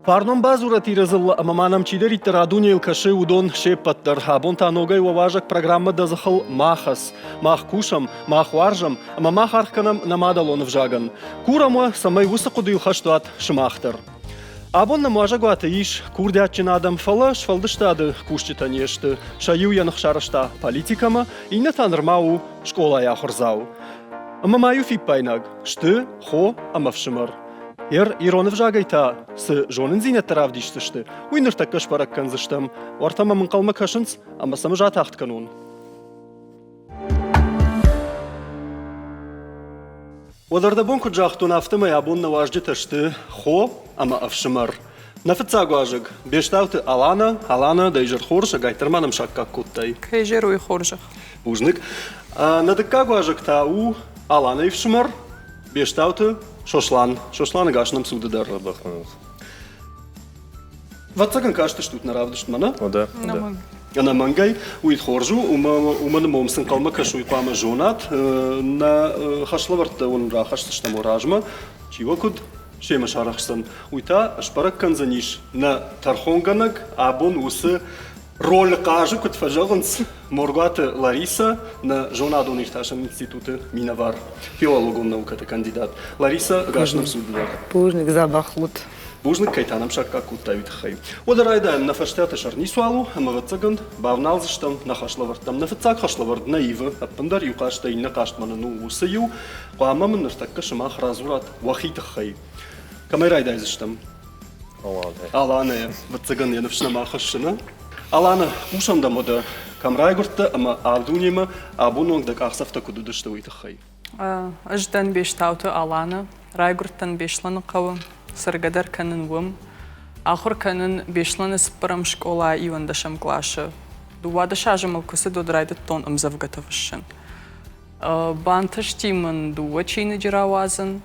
Фарнон бадзурӕт Иры дзыллӕ ӕмӕ ма нӕм чидӕриддӕр а дунейыл кӕсы, уыдон се ппӕт дӕр. Абон та ногӕй уӕ уазӕг программӕ Дӕ дзыхыл ма хӕц. Мах кусӕм, мах уарзӕм ӕмӕ мах аргъ кӕнӕм нӕ мадӕлон ӕвзагӕн. Курӕм уӕ, цӕмӕй уыцы хъуыдыйыл хӕст уат сымах дӕр. Абон нӕм уазӕгуаты ис курдиатджын адӕм, фӕлӕ сфӕлдыстады кусджытӕ не сты. Сӕ иу йӕ ных сарӕзта политикӕмӕ, иннӕ та нырма у скъолайы ахуырдзау. Ӕмӕ ма иу фиппаинаг сты хо ӕмӕ фсымӕр. Ер ирон ӕвзагӕй та цы зонындзинӕдтӕ равдисдзысты, уый ныртӕккӕ сбӕрӕг кӕндзыстӕм. Уӕртӕ мӕм ӕнхъӕлмӕ кӕсынц, ӕмӕ сӕм ӕз атагъд кӕнон. Уӕд ӕрдӕбон куыд загътон, афтӕмӕй абон нӕ уазджытӕ сты хо ӕмӕ ӕфсымӕр. Нӕ фыццаг уазӕг Бестауты Алана. Алана, дӕ изӕр хорз, ӕгайтдӕр ма нӕм саккаг кодтай. Кӕй изӕр уый хорзӕх. Бузныг. Нӕ дыккаг уазӕг та у Аланайы фсымӕр Бестауты Сослан. Сосланы гас нӕм цуды дӕр. Ӕвӕццӕгӕн кастыстут нӕ равдыстмӕ, нӕ? О, да. Ӕнӕмӕнгӕй, уый хорз у, уымӕн ӕмӕ уым цы нхъӕлмӕ кӕсы, уый хъуамӕ зонат. Нӕ хӕслӕвӕрдтӕ уын рахӕсдзыстӕм уӕ размӕ. Чи уӕ куыд семӕ сарӕхсдзӕн, уый та сбӕрӕг кӕндзӕнис нӕ тӕрхонгӕнӕг абон уыцы ролы хъазы, куыд фӕзӕгъынц, Моргуаты Ларисӕ, нӕ зонадон-иртасӕн институты минӕвар, филологон наукӕты кандидат. Ларисӕ, ӕгас нӕм цуды дӕр. Бузныг, дзӕбӕх ут. Бузныг, кӕй та нӕм саккаг кодтай, уый тыххӕй. Уӕдӕ райдайӕм, нӕ фӕстӕты сӕр ницуал у, ӕмӕ, ӕвӕццӕгӕн, бавналдзыстӕм нӕ хӕслӕвӕрдтӕм. Нӕ фыццаг хӕслӕвӕрд нӕ ивы, ӕппындӕр иу хъазтӕй иннӕ хъазтмӕ нын у уыцы иу. Хъуамӕ мын ныртӕккӕ сымах радзурат уӕхи тыххӕй. Кӕмӕй райдайдзыстӕм? Аланӕ. Аланӕ, ӕвӕццӕгӕн, йӕ ныфс нӕма хӕссы, нӕ? Алана, хъусӕм дӕм уӕдӕ, кӕм райгуырдтӕ ӕмӕ а дунемӕ абоны онг дӕ къахдзӕфтӕ куыд уыдысты, уый тыххӕй? Ӕз дӕн Бестауты Алана, райгуырдтӕн Беслӕны хъӕуы, цӕргӕ дӕр кӕнын уым. Ахуыр кӕнын Беслӕны цыппӕрӕм скъолайы иуӕндӕсӕм къласы. 12 азы мыл куы цыд, уӕд райдыдтон ӕмдзӕвгӕтӕ фыссын. Бантысти мын дыууӕ чиныджы рауадзын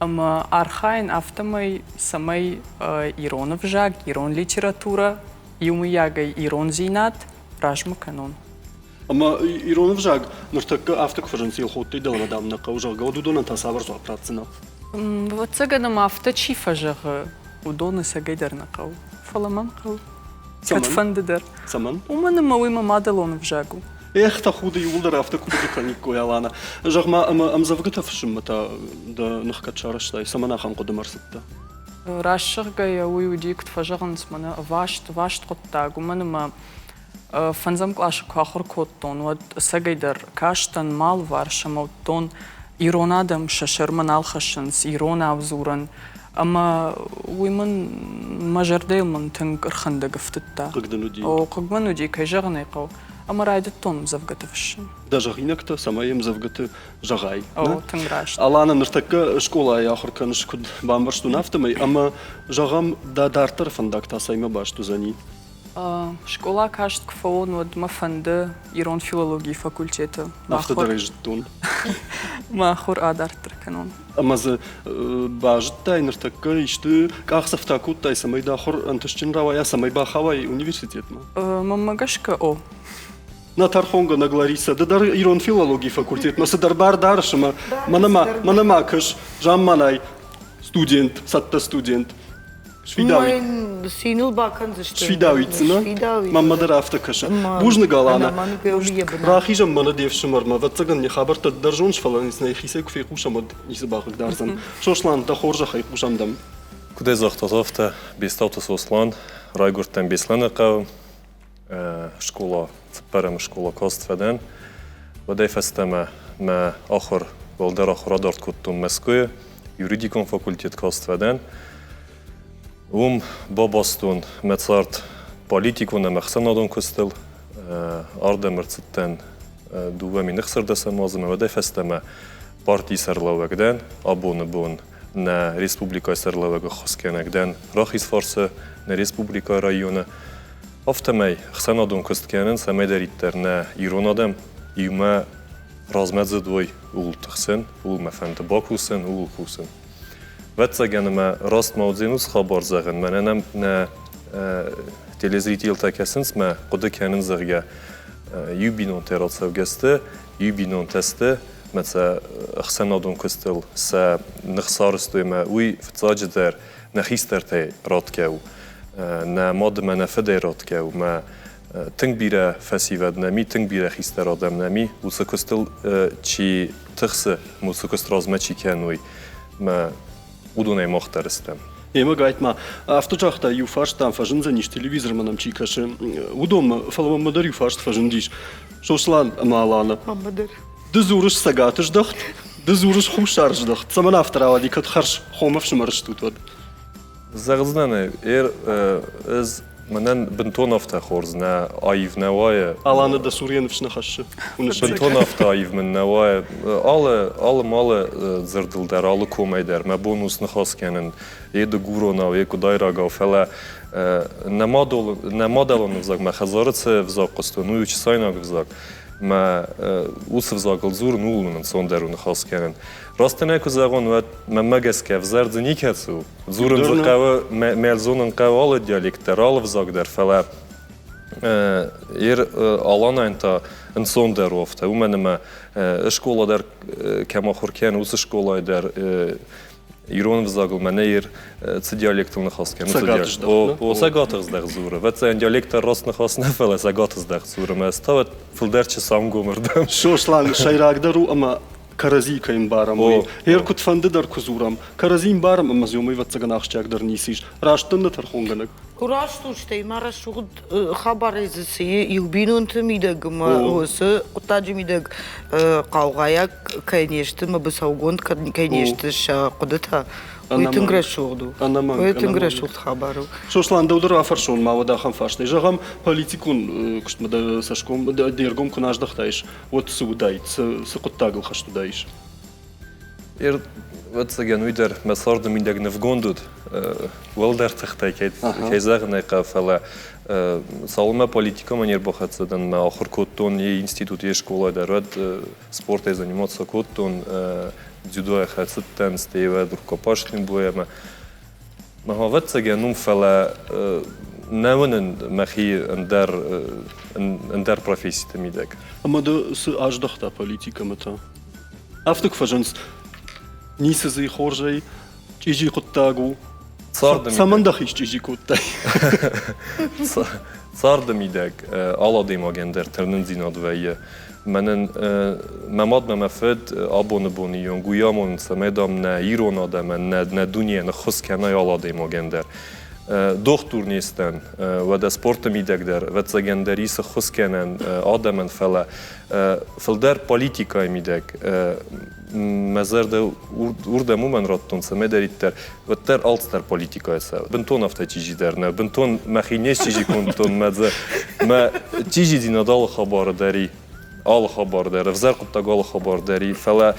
ӕмӕ архайын афтӕмӕй, цӕмӕй ирон ӕвзаг, ирон литературӕ, иумӕйагӕй ирондзинад размӕ кӕнон. Ӕмӕ ирон ӕвзаг ныртӕккӕ афтӕ куы фӕзынц Елхоттӕй дӕлӕмӕ, дам, нӕ хъӕуы, зӕгъгӕ, уӕд уыдонӕн та цавӕр дзуапп ратдзынӕ? Ӕвӕццӕгӕн ӕмӕ афтӕ чи фӕзӕгъы, уыдоны ӕцӕгӕйдӕр нӕ хъӕуы. Фӕлӕ мӕн хъӕуы. Кӕдфӕнды дӕр. Цӕмӕн? Уымӕн ӕмӕ уый мӕ мадӕлон ӕвзаг у. Эх, тӕхуды, иууылдӕр афтӕ куы хъуыды кӕниккой, Алана. Зӕгъ-ма, ӕмӕ ӕмдзӕвгӕтӕ фыссынмӕ та дӕ ных кӕд сарӕзтай, цӕмӕн ахӕм хъуыдымӕ ӕрцыдтӕ? Раст зӕгъгӕйӕ, уый уыди, куыд фӕзӕгъынц, мӕнӕ ӕваст, ӕваст хъуыддаг, уымӕн ӕмӕ фӕндзӕм къласы куы ахуыр кодтон, уӕд ӕцӕгӕйдӕр кастӕн мӕ алыварс ӕмӕ уыдтон, ирон адӕм сӕ сӕрмӕ нал хӕссынц иронау дзурын. Ӕмӕ уый мын мӕ зӕрдӕйыл мын тынг ӕрхӕндӕг ӕфтыдта. Хъыг дын уыди? О, хъыг мын уыди, кӕй зӕгъын ӕй хъӕуы. Ӕмӕ райдыдтон ӕмдзӕвгӕтӕ фыссын. Дӕ зӕгъинӕгтӕ, цӕмӕй ӕмдзӕвгӕты зӕгъай. О, тынг раст. Алана, ныртӕккӕ скъолайы ахуыр кӕныс, куыд бамбӕрстон, афтӕмӕй, ӕмӕ, зӕгъӕм, дӕ дарддӕры фӕндаг та цӕимӕ баст уыдзӕни? Скъола каст куы фӕуон, уӕд мӕ фӕнды ирон филологийы факультеты. Афтӕ дӕр ӕй зыдтон. Мӕ ахуыр адарддӕр кӕнон. Ӕмӕ дзы базыдтай ныртӕккӕ исты къахдзӕфтӕ кодтай, цӕмӕй дӕ ахуыр ӕнтыстджын рауайа, цӕмӕй бахауай университетмӕ? Мӕнмӕ гӕсгӕ, о. Нӕ тӕрхонгӕнӕг Ларисӕ, ды дӕр ирон филологийы факультетмӕ цыдӕр бар дарыс ӕмӕ мӕнӕ ма кӕс, замманай студент, цӕттӕ студент. Сфидауид. Циныл бакӕндзысты. Сфидауид цымӕ? Мӕнмӕ дӕр афтӕ кӕсы. Бузныг, Алана. Рахизӕм мӕнӕ де фсымӕрмӕ. Ӕвӕццӕгӕн, не хабӕрттӕ дӕр зоныс, фӕлӕ нӕ хицӕй куы фехъусӕм, уӕд ницы бахъыгдардзӕн. Сослан, дӕ хорзӕхӕй хъусӕм дӕм. Куыд ӕй загътат, афтӕ Бестауты Сослан райгуырдтӕн Беслӕны хъӕуы. Скъола, цыппӕрӕм скъола каст фӕдӕн. Уӕдӕй фӕстӕмӕ мӕ ахуыр, уӕлдӕр ахуыр адард кодтон Мӕскуыйы, юридикон факультет каст фӕдӕн. Уым бабастон мӕ цард политикон ӕмӕ ӕхсӕнадон куыстыл. Ардӕм ӕрцыдтӕн 2016 азы ӕмӕ уӕдӕй фӕстӕмӕ партийы сӕргълӕууӕг дӕн. Абоны бон нӕ республикӕйы сӕргълӕууӕг ӕххуысгӕнӕг дӕн Рахизфарсы, нӕ республикӕйы районы. Афтӕмӕй ӕхсӕнадон куыст кӕнын, цӕмӕйдӕриддӕр нӕ ирон адӕм иумӕ размӕдзыд уой, ууыл тыхсын, ууыл мӕ фӕнды бакусын, ууыл кусын. Ӕвӕццӕгӕн ӕмӕ раст ма уыдзӕн уыцы хабар зӕгъын, мӕнӕ нӕм нӕ телезрителтӕ кӕсынц мӕ хъуыды кӕнын, зӕгъгӕ, иу бинонтӕ рацӕугӕ сты, иу бинонтӕ сты, мӕ сӕ ӕхсӕнадон куыстыл сӕ ных сарӕзтой ӕмӕ уый фыццаджыдӕр. нӕ хистӕртӕй ратгӕ у, нӕ мад ӕмӕ нӕ фыдӕй ратгӕ у, мӕ тынг бирӕ фӕсивӕд нӕм и, тынг бирӕ хистӕр адӕм нӕм и, уыцы куыстыл чи тыхсы, уыцы куыст размӕ чи кӕной, мӕ уыдонӕй мах дӕр стӕм. Ӕмӕ гайтма, афтӕ загъта, иу фарст дӕм фӕзындзӕнис, телевизормӕ нӕм чи кӕсы, уыдонмӕ, фӕлӕ мӕнмӕ дӕр иу фарст фӕзындис. Сослан ӕмӕ Алана. Мӕнмӕ дӕр. Ды дзурыс цӕгаты здӕхт, ды дзурыс хуссар здӕхт. Цӕмӕн афтӕ рауади, кӕд хӕрз хом ӕфсымӕр стут, уӕд? Зӕгъдзынӕн ӕй, ӕз мӕнӕн бынтон афтӕ хорз нӕ аив нӕ уайы. Аланы дӕ цур йӕ ныфс нӕ хӕссы. Бынтон афтӕ аив мын нӕ уайы. Алы, алы малы дзырдыл дӕр, алы комӕй дӕр мӕ бон у сныхас кӕнын йе дыгуронау, йе къуыдайрагау, фӕлӕ нӕ мадӕлон ӕвзаг, мӕ хӕдзары цы ӕвзаг хъуыстон, уый у чысайнаг ӕвзаг. Мӕ уыцы ӕвзагыл дзурын, ууыл мын ӕнцондӕр у ныхас кӕнын. Раст ын ӕй куы зӕгъон, уӕд мӕнмӕ гӕсгӕ ӕвзӕр дзы никӕцы у. Дзурын дзы хъӕуы, мӕлзонын хъӕуы алы диалект дӕр, алы взаг дӕр, фӕлӕ ер Аланӕн та ӕнцондӕр у афтӕ, уымӕн ӕмӕ скъола дӕр кӕм ахуыр кӕны, уыцы скъолайы дӕр ирон ӕвзагыл мӕнӕ ер цы диалектыл ныхас кӕны, уыцы О, цӕгаты здӕхт дзуры. Ӕвӕццӕгӕн диалект дӕр раст ныхас нӕ, фӕлӕ цӕгаты здӕхт дзуры. Мӕ ӕз та уӕд фылдӕр Чысангомырдӕм. Сослан, сӕйрагдӕр у ӕмӕ кӕрӕдзийы кӕй ӕмбарӕм, уый. Гъер куыдфӕнды дӕр куы дзурӕм, кӕрӕдзи ӕмбарӕм ӕмӕ дзы уымӕй ӕвӕццӕгӕн ахсджиагдӕр ницы ис. Раст дӕн нӕ тӕрхонгӕнӕг? Куы раст у, стӕй ма рӕсугъд хабарӕй дзы цы и, иу бинонты мидӕг ӕмӕ уыцы хъуыддаджы мидӕг хъаугъайаг кӕй не сты ӕмӕ быцӕугонд кӕй не сты сӕ хъуыдытӕ, уый тынг рӕсугъд у. Ӕнӕмӕнг. Уый тынг рӕсугъд хабар у. Сослан, дӕу дӕр афӕрсон ма уӕд ахӕм фарстӕй. Зӕгъӕм, политикон куыстмӕ дӕ цӕсгом, де ргом куы нӕ аздӕхтаис, уӕд цы уыдаид, цы хъуыддагыл хӕст уыдаис? Ӕвӕццӕгӕн, уый дӕр мӕ царды мидӕг нывгонд уыд, уӕлдӕр тыхтӕй кӕй зӕгъын ӕй хъӕуы, фӕлӕ цалынмӕ политикӕмӕ не рбахӕццӕ дӕн, мӕ ахуыр кодтон йе институт, йе скъола дӕр, уӕд спортӕй заниматься кодтон, дзюдойӕ хӕцыдтӕн, стӕй уӕд рукопашный бой ӕмӕ Ӕвӕццӕгӕн уым, фӕлӕ нӕ уынын мӕхи ӕндӕр, ӕндӕр професситы мидӕг. Ӕмӕ ды цы аздӕхта политикӕмӕ та? Афтӕ куы фӕзынц, ницы дзы хорзӕй, чъизи хъуыддаг у. Цӕмӕн дӕхи счъизи кодтай? Царды мидӕг алы адӕймагӕн дӕр тырнындзинад вӕййы. Мӕнӕн мӕ мад мӕ мӕ фыд абоны боны онг уый амонынц, цӕмӕй, дам, нӕ ирон адӕмӕн, нӕ дунейӕн ӕххуыс кӕнай алы адӕймагӕн дӕр. Дохтур не стӕн, уӕдӕ спорты мидӕг дӕр, ӕвӕццӕгӕн дӕр ис ӕххуыс кӕнӕн адӕмӕн, фӕлӕ фылдӕр политикӕйы мидӕг мӕ зӕрдӕ уырдӕм уымӕн радтон, цӕмӕйдӕриддӕр уӕддӕр алцыдӕр политикӕйы цӕуы. Бынтон афтӕ чъизи дӕр нӕ, бынтон мӕхи не счъизи кодтон, мӕ дзы мӕ чъизидзинад алы хабары дӕр и, алы хабар дӕр, ӕвзӕр хъуыддаг алы хабар дӕр и, фӕлӕ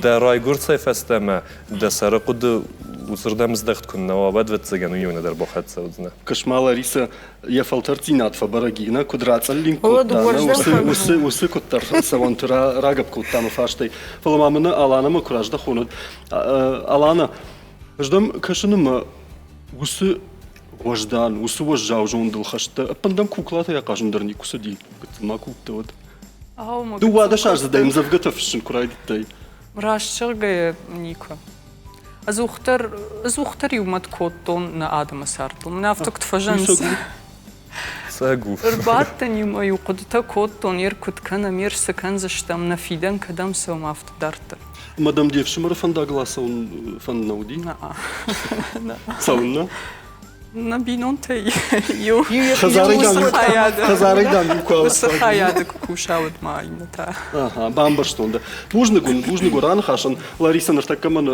дӕ райгуырцӕй фӕстӕмӕ дӕ сӕры хъуыды уыцырдӕм здӕхт куы нӕ уа, уӕд, ӕвӕццӕгӕн, уый дӕр бахӕццӕ уыдзынӕ. Кӕс-ма, Ларисӕ, йӕ фӕлтӕрддзинад фӕбӕрӕг и, нӕ куыд рацъыллинг кодта, нӕ уыцы, уыцы куыддӕр цӕуӕнты рагӕпп кодта мӕ фарстӕй. Фӕлӕ ма мӕнӕ Аланӕмӕ куы раздӕхон, уӕд Алана, ӕз дӕм кӕсын ӕмӕ уыцы уӕздан, уыцы уӕззау зондыл хӕст ӕппын дӕм куклатӕй ахъазын дӕр никуы цыди, гыццыл ма куы уыдтӕ, уӕд. 12 аздзыдӕй ӕмдзӕвгӕтӕ фыссын куы райдыдтай. Раст зӕгъгӕйӕ, никуы. Ӕдзухдӕр, ӕдзухдӕр-иу мӕт кодтон нӕ адӕмы цардыл. Мӕн афтӕ куыд фӕзӕнынц. Цӕг у. Ӕрбадтӕн иумӕ-иу хъуыдытӕ кодтон, ер куыд кӕнӕм, ер цы кӕндзыстӕм, нӕ фидӕн кӕдӕм цӕуӕм, афтӕ дарддӕр. Ӕмӕ дӕм де фсымӕры фӕндагыл ацӕуын фӕнд нӕ уыди? Цӕуыннӕ? Нӕ бинонтӕй иу хӕдзарӕй дам иу куы уыцы хайады куы куса, уӕд ма иннӕтӕ. Ага, бамбӕрстон дӕ. Бузныг уын, бузныг уӕ раныхасӕн. Лариса, ныртӕккӕ мӕн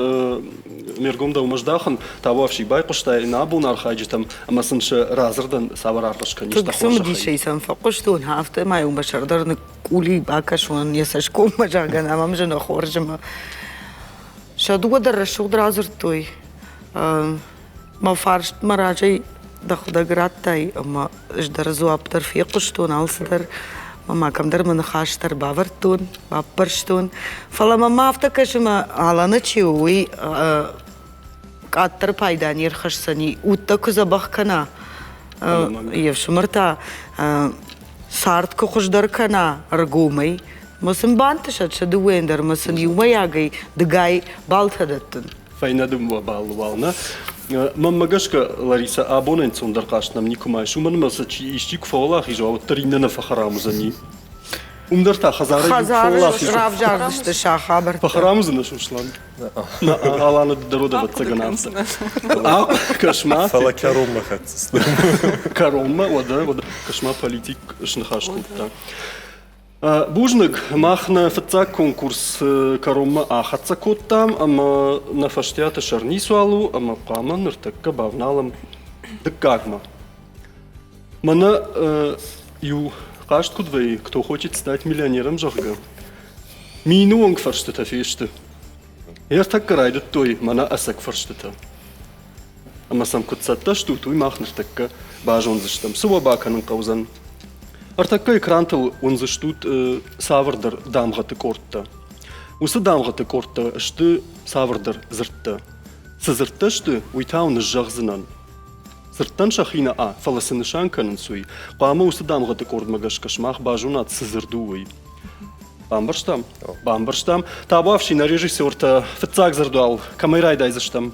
ме ргом дӕумӕ здахын. Табуафси, байхъуыстай нӕ абон архайджытӕм ӕмӕ сын сӕ радзырдӕн цавӕр аргъ скӕнис дӕ цымыдисӕй сӕм фӕхъуыстон, афтӕ ма-иу мӕ сӕр дӕр ныкъкъули, бакӕсон йӕ цӕсгоммӕ, зӕгъгӕ, нӕ мӕм зыны хорз ӕмӕ сӕ дыууӕ дӕр рӕсугъд радзырдтой. Мӕ фарст мӕ разӕй дӕхӕдӕг радтай ӕмӕ ӕз дӕр дзуапп дӕр фехъуыстон, алцыдӕр ӕмӕ кӕмдӕр мӕ ныхас дӕр бавӕрдтон, баппӕрстон. Фӕлӕ мӕм афтӕ кӕсы, мӕ Аланы чи у, уый къаддӕр пайда не рхӕсдзӕни. Удтӕ куы дзӕбӕх кӕна, йе фсымӕр та цард куы хуыздӕр кӕна ӕргомӕй, мӕ сын бантысӕд сӕ дыууӕйӕн дӕр, мӕ сын иумӕйагӕй дыгай балтӕ дӕттын. Фӕйнӕ дыууӕ баллы уал нӕ. Мӕнмӕ гӕсгӕ, Ларисӕ, абон ӕнцондӕр хъазт нӕм никуыма ис, уымӕн ӕмӕ сӕ чи исчи куы фӕуӕлахиз уа, уӕддӕр иннӕ нӕ фӕхӕрам уыдзӕни. Уым дӕр та хӕдзарӕй Хӕдзары равзардзысты сӕ хабӕрттӕ. Фӕхӕрам уыдзынӕ, Сослан? Аланы дӕр уыд, ӕвӕццӕгӕн, афтӕ. Кӕс-ма. Фӕлӕ кӕронмӕ хӕцдзысты. Кӕронмӕ, уӕдӕ, уӕдӕ. Кӕс-ма, политик сныхас кодта. Бузныг, мах нӕ фыццаг конкурс кӕронмӕ ахӕццӕ кодтам ӕмӕ нӕ фӕстиаты сӕр ницуал у ӕмӕ хъуамӕ ныртӕккӕ бавналӕм дыккагмӕ. Мӕнӕ иу хъазт куыд вӕййы, кто хочет стать миллионером, зӕгъгӕ. Мины онг фӕрстытӕ фесты. Ӕртӕккӕ райдыдтой мӕнӕ ӕцӕг фӕрстытӕ. Ӕмӕ сӕм куыд цӕттӕ стут, уый мах ныртӕккӕ базондзыстӕм. Цы уӕ бакӕнын хъӕудзӕн? Ӕртӕккӕ экрантыл уындзыстут цавӕрдӕр дамгъӕты къордтӕ. Уыцы дамгъӕты къордтӕ сты цавӕрдӕр дзырдтӕ. Цы дзырдтӕ сты, уый та уын ныззӕгъдзынӕн. Дзырдтӕн сӕхи нӕ а, фӕлӕ цы нысан кӕнынц, уый. Хъуамӕ уыцы дамгъӕты къордмӕ гӕсгӕ сымах базонат, цы дзырд у, уый. Бамбӕрстам? Бамбӕрстам. Табуафси, нӕ режиссертӕ, фыццаг дзырдуал кӕмӕй райдайдзыстӕм?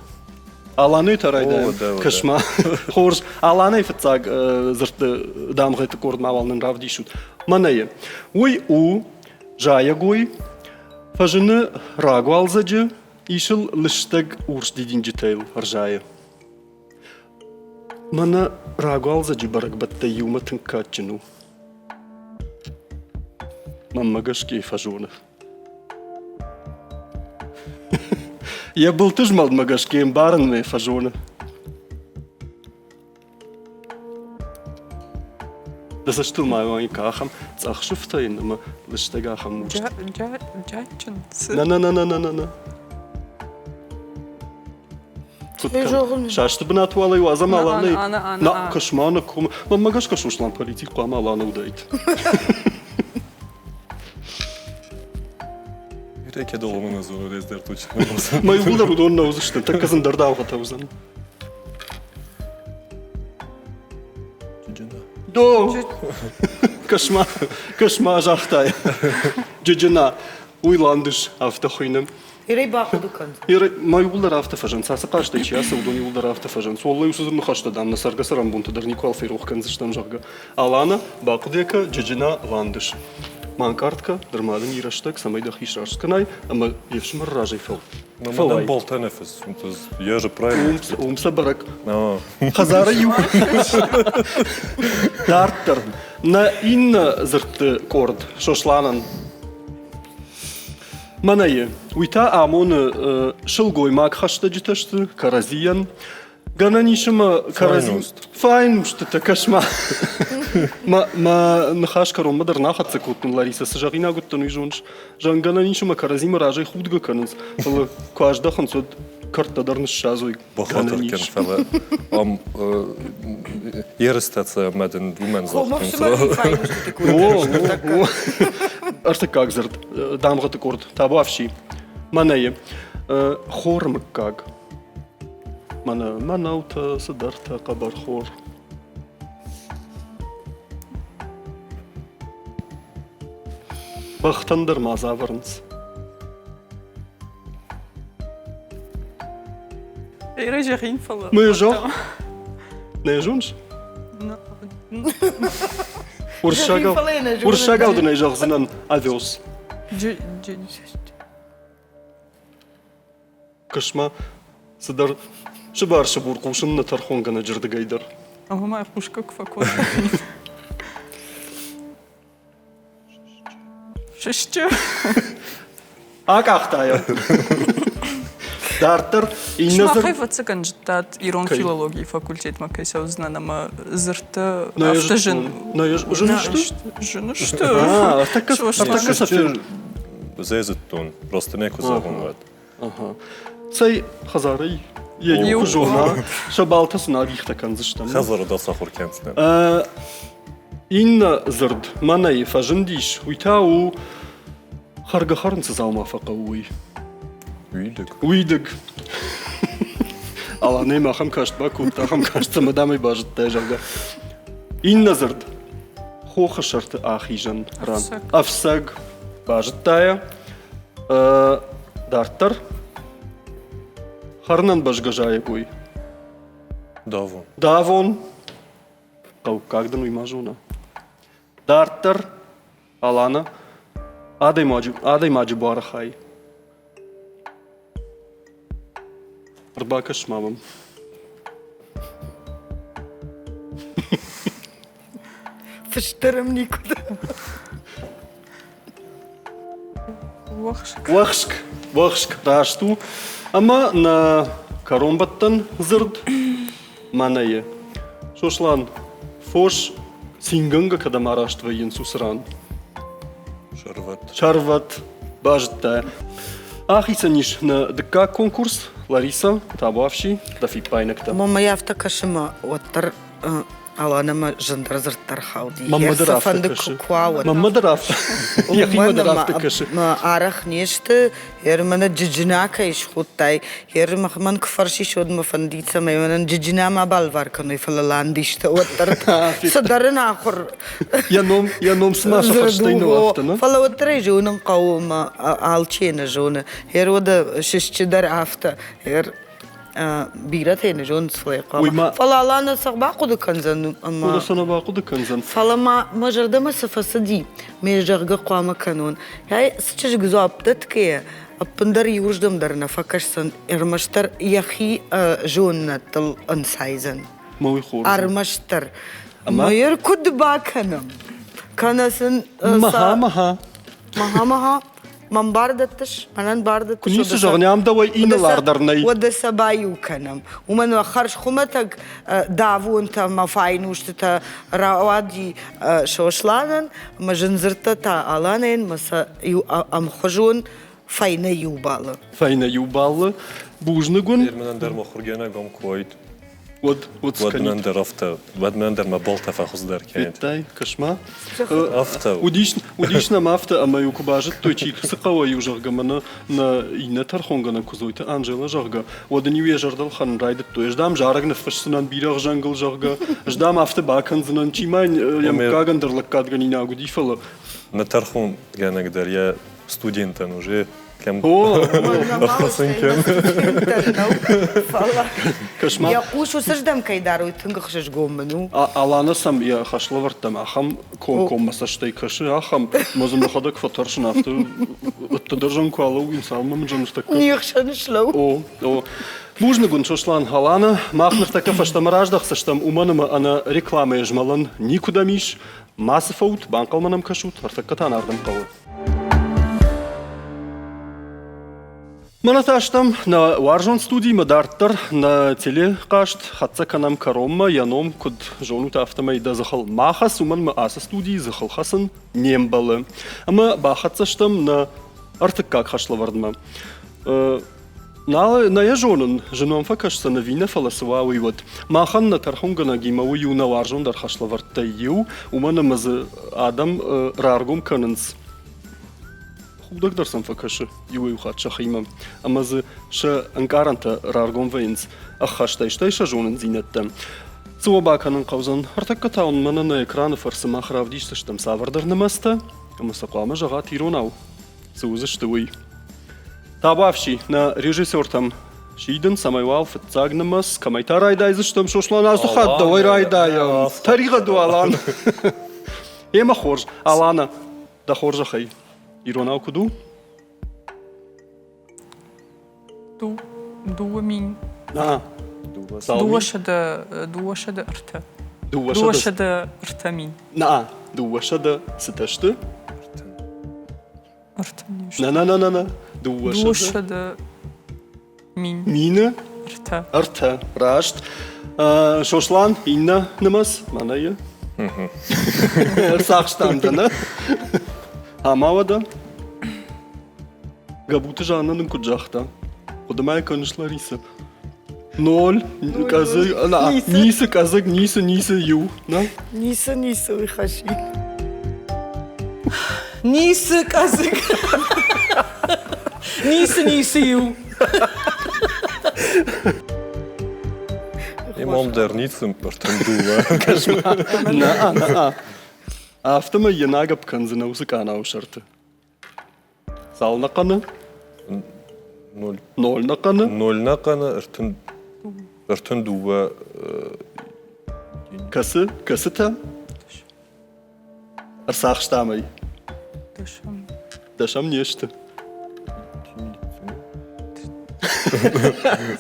Аланӕй та райдайӕм. Кӕс-ма. Хорз. Аланӕй фыццаг дзырдты дамгъӕты къордмӕ уал нын равдисут. Мӕнӕйы. Уый у зайӕгой, фӕзыны рагуалдзӕджы, ис ыл лыстӕг урс дидинджытӕ йыл ӕрзайы. Мӕнӕ рагуалдзӕджы бӕрӕгбӕттӕй иумӕ тынг кадджын у. Мӕнмӕ гӕсгӕ фӕзоны. Йӕ былты змӕлдмӕ гӕсгӕ ӕмбарынмӕ фӕзоны. Дӕ цӕстыл ма уаид ахӕм цъӕх сыфтӕ йын ӕмӕ лыстӕг ахӕм урс. Джаджын. На-на-на-на-на-на. Састы бынат уалӕй уадзӕм Аланӕй. На, кӕс-ма, нӕ комы. Мӕнмӕ гӕсгӕ Сослан политик хъуамӕ Алана уыдаид. Реке доломы зоны дӕр точно. Мӕ иууылдӕр уыдон нӕ уыдзысты, тӕккӕ зындӕр даугъатӕ уыдзӕн. До! Кӕс-ма, кӕс-ма, загътай. Джыджына, уый ландыш, афтӕ хуыйны. Ирӕй бахъуыды кӕн. Ирӕй, ма иууылдӕр афтӕ фӕзынц. Ацы хъазтӕй чи ацӕуы, уыдон иууылдӕр афтӕ фӕзынц. Уӕллӕй, уыцы ныхӕстӕ, дам, нӕ цӕргӕ-цӕрӕнбонты дӕр никуал ферох кӕндзыстӕм, зӕгъгӕ. Алана, бахъуыды кӕ, Джыджына, ландыш. Ма ӕнкъард кӕ, нырма дын и рӕстӕг, цӕмӕй дӕхи сраст кӕнай ӕмӕ де фсымӕры разӕй фӕу. Мадам болтӕ нӕ фысс, я же правильно. Уым сӕ бӕрӕг. Хӕдзары иу дарддӕр нӕ иннӕ дзырдты къорд Сосланӕн. Мӕнӕйы, уый та амоны сылгоймаг хӕстӕджытӕ сты кӕрӕдзийӕн. Гӕнӕн ис ӕмӕ кӕрӕдзи файнустытӕ кӕс-ма. Мӕ, мӕ ныхас кӕронмӕ дӕр нӕ хӕццӕ кодтон, Ларисӕ, цы зӕгъинаг уыдтӕн, уый зоныс. Зӕгъын, гӕнӕн ис ӕмӕ кӕрӕдзимӕ разӕй худгӕ кӕнынц, фӕлӕ куы аздӕхынц, уӕд кӕрдтӕ дӕр ныссадзой. Бахатыр кӕн, фӕлӕ ам ерыстӕ ӕмӕ дын уымӕн загътон. Ӕртыккаг дзырд, дамгъӕты къорд, табуафси. Мӕнӕйы. Хоры мыггаг. Мӕнӕ мӕнӕутӕ, цыдӕртӕ, хъӕбӕрхор. Бӕхтӕн дӕр ма дзы ӕвӕрынц. Ирӕ зӕгъин, фӕлӕ. Мӕ зӕгъ. Нӕ зоныс? Уырыссагау, уырыссагау дын ӕй зӕгъдзынӕн овес. Кӕс-ма, цыдӕр сыбар-сыбур хъусын нӕ тӕрхонгӕнӕджы рдыгӕй дӕр. Ӕмӕ ма хъусгӕ куы фӕкодтай. Сысджы. Акъахта йӕ. Дарддӕр иннӕ Сымах ӕвӕццӕгӕн зыдтат ирон филологийы факультетмӕ кӕй цӕудзынӕн ӕмӕ дзырдтӕ афтӕ зын. Нӕ зын сты? Зын сты. Ӕртӕккӕ сӕ Зӕ зыдтон, просто нӕ куы зӕгъон уӕд. Цӕй хӕдзарӕй йӕ иу куы зона, сӕ балтӕ сын адихтӕ кӕндзыстӕм. Хӕдзары дӕр сахуыр кӕндзынӕн. Иннӕ дзырд мӕнӕй фӕзындис, уый та у хӕргӕ-хӕрын цы дзаума фӕхъӕуы, уый. Уидыг. Уидыг. Аланӕм ахӕм каст бакодта, ахӕм каст ӕмӕ дам ӕй базыдтай, зӕгъгӕ. Иннӕ дзырд хохы сӕрты ахизӕн ран. Ӕфцӕг. Базыдта йӕ. Дарддӕр хӕрынӕн бӕзгӕ зайӕгой. Давон. Давон. Хъӕуккаг дын уый ма зона. Дарддӕр Алана адӕймаджы, адӕймаджы буары хай. Ӕрбакӕс ма мӕм. Фыст дӕр ӕм никуы. Уӕхск. Уӕхск, уӕхск раст у. Ӕмӕ нӕ кӕронбӕттӕн дзырд мӕнӕйы. Сослан, фос цингӕнгӕ кӕдӕм араст вӕййынц уыцы ран? Сӕрвӕт. Сӕрвӕт, базыдта. Ахицӕн ис нӕ дыккаг конкурс. Лариса, табуафси, дӕ фиппаинӕгтӕ. Мамӕ афтӕ кӕсы мӕ уӕддӕр Аланӕмӕ зындӕр дзырддӕр хауди. Мӕнмӕ дӕр афтӕ Фӕнды кӕсы. куы уа, уӕд. Мӕнмӕ дӕр афтӕ. Йӕхимӕ дӕр афтӕ кӕсы. Арӕх не сты, мӕнӕ джыджына кӕй схуыдтай, мӕн куы фӕрсис, уӕд мӕ фӕндид, цӕмӕй мӕнӕн джыджына ма балвар кӕной, фӕлӕ ландистӕ уӕддӕр цыдӕр ын ахуыр. Йӕ ном, йӕ ном цыма сӕ фӕрстӕй нӕ афтӕ, нӕ? Фӕлӕ уӕддӕр ӕй зонын хъӕуы, ӕмӕ алчи нӕ зоны. Гъер уӕдӕ сысджы дӕр афтӕ. Гъер бирӕтӕ нӕ зонынц, фӕлӕ хъуамӕ. Фӕлӕ Алана сӕ бахъуыды кӕндзӕн ӕмӕ. Уыдон сӕ нӕ бахъуыды кӕндзӕн. Фӕлӕ ма мӕ зӕрдӕмӕ цы фӕцыди, ме зӕгъгӕ хъуамӕ кӕнон. Ай цы чызг дзуапп дӕтгӕйӕ, ӕппындӕр иуырдӕм дӕр нӕ фӕкӕсдзӕн, ӕрмӕстдӕр йӕхи зонынӕдтыл ӕнцайдзӕн. Мӕ уый хорз. Ӕрмӕстдӕр. Ӕмӕ куыд бакӕнӕм? Кӕнӕ сын. Маха, маха. Маха, маха. Мӕн бар дӕттыс, мӕнӕн бар дӕттыс. Куы ницы зӕгъын, ам дӕуӕй инӕлар дӕр нӕй. Уӕдӕ сӕ баиу кӕнӕм. Уымӕн ӕмӕ хӕрз хуымӕтӕг давонтӕ ӕмӕ файнустытӕ рауади Сосланӕн, ӕмӕ зындзырдтӕ та Аланӕн, ӕмӕ сӕ иу ӕмхуызон фӕйнӕ иу баллы. Фӕйнӕ иу баллы. Бузныг уын. Мӕнӕн дӕр мӕ ахуыргӕнӕг ам куы уаид. Уӕд, уӕд Уӕд мӕн дӕр афтӕ, уӕд мӕн дӕр мӕ балтӕ фӕхуыздӕр кӕнид. Федтай, кӕс-ма. Афтӕ. Уыдис, уыдис нӕм афтӕ, ӕмӕ-иу куы базыдтой, чи цы хъӕуы-иу, зӕгъгӕ, мӕнӕ нӕ иннӕ тӕрхонгӕнӕг Куыдзойты Анжела, зӕгъгӕ, уӕд ын-иу йӕ зӕрдӕ лхӕнын райдыдтой. Ӕз, дам, зарӕг ныффысдзынӕн бирӕгъзӕнгыл, зӕгъгӕ, ӕз, дам, афтӕ бакӕндзынӕн, чи ма йын йӕ мыггагӕн дӕр лӕггадгӕнинаг уыди, фӕлӕ. Нӕ тӕрхонгӕнӕг дӕр йӕ студентӕн уже кӕм Йӕ хъус уыцырдӕм кӕй дарой, тынг ӕхсызгон мын у. Алана сӕм йӕ хӕслӕвӕрдтӕм ахӕм комкоммӕ цӕстӕй кӕсы, ахӕм, ӕмӕ дзы мӕхӕдӕг фӕтӕрсын, афтӕ ӕддӕдӕр зӕн куы алӕууин, цалынмӕ мын зӕн ныртӕккӕ. Не хсӕн слӕу. О, о. Бузныг уын, Сослан Алана. Мах ныртӕккӕ фӕстӕмӕ раздӕхдзыстӕм, уымӕн ӕмӕ ӕнӕ рекламӕйы змӕлӕн никуыдӕм ис. Мацы фӕут, банхъӕлмӕ нӕм кӕсут, ӕртӕккӕ та нӕ ардӕм хъӕуы. Мӕнӕ та стӕм нӕ уарзон студимӕ дарддӕр нӕ телехъазт хӕццӕ кӕнӕм кӕронмӕ. Йӕ ном, куыд зонут, афтӕмӕй дӕ дзыхыл ма хӕц, уымӕн ӕмӕ ацы студийы дзыхыл хӕцын не мбӕлы. Ӕмӕ бахӕццӕ стӕм нӕ ӕртыккаг хӕслӕвӕрдмӕ. Нал нӕ йӕ зонын, зын уӕм фӕкӕсдзӕн ӕви нӕ, фӕлӕ цы уа, уый уӕд. Махӕн нӕ тӕрхонгӕнӕгимӕ уый у нӕ уарзондӕр хӕслӕвӕрдтӕй иу, уымӕн ӕмӕ дзы адӕм раргом кӕнынц худӕг дӕр сӕм фӕкӕсы иуӕй-иу хатт сӕхимӕ, ӕмӕ дзы сӕ ӕнкъарӕнтӕ раргом вӕййынц ӕххӕстӕй, стӕй сӕ зонындзинӕдтӕ. Цы уӕ бакӕнын хъӕудзӕн? Ӕртӕккӕ та уын мӕнӕ нӕ экраны фӕрцы мах равдисдзыстӕм цавӕрдӕр нымӕцтӕ, ӕмӕ сӕ хъуамӕ зӕгъат иронау. Цы уыдзысты, уый. Табуафси, нӕ режиссертӕм сидын, цӕмӕй уал фыццаг нымӕц, кӕмӕй та райдайдзыстӕм, Сослан, ацы хатт дӕуӕй райдайӕм. Тӕригъӕд у, Алан. Емӕ хорз, Алана, дӕ хорзӕхӕй, иронау куыд у? 2000. 203. 203 000. На, 200 цытӕ сты? На-на-на-на-на. 200 мин. Мины? Ӕртӕ. Ӕртӕ, раст. Сослан, иннӕ нымӕц, мӕнӕ йӕ. Ӕрцахстам дӕ, нӕ? Ӕмӕ уӕдӕ? Гӕбуты Жанна нын куыд загъта? Хъуыды ма йӕ кӕныс, Лариса? Ноль, къӕдзыг, ницы къӕдзыг, ницы, ницы, иу, нӕ? Ницы, ницы, уый хӕси. Ницы къӕдзыг. Ницы, ницы, иу. Имам дӕр ницы ӕртындула. Нӕ, нӕ. Афтӕмӕй йӕ нагӕпп кӕндзынӕ уыцы къанауы сӕрты. Цал нӕхъӕны? Ноль. Ноль нӕхъӕны? Ноль нӕхъӕны, ӕртын 32 Кӕцы? Кӕцытӕ? Ӕрцахстам ӕй. Дӕсӕм. Дӕсӕм не сты.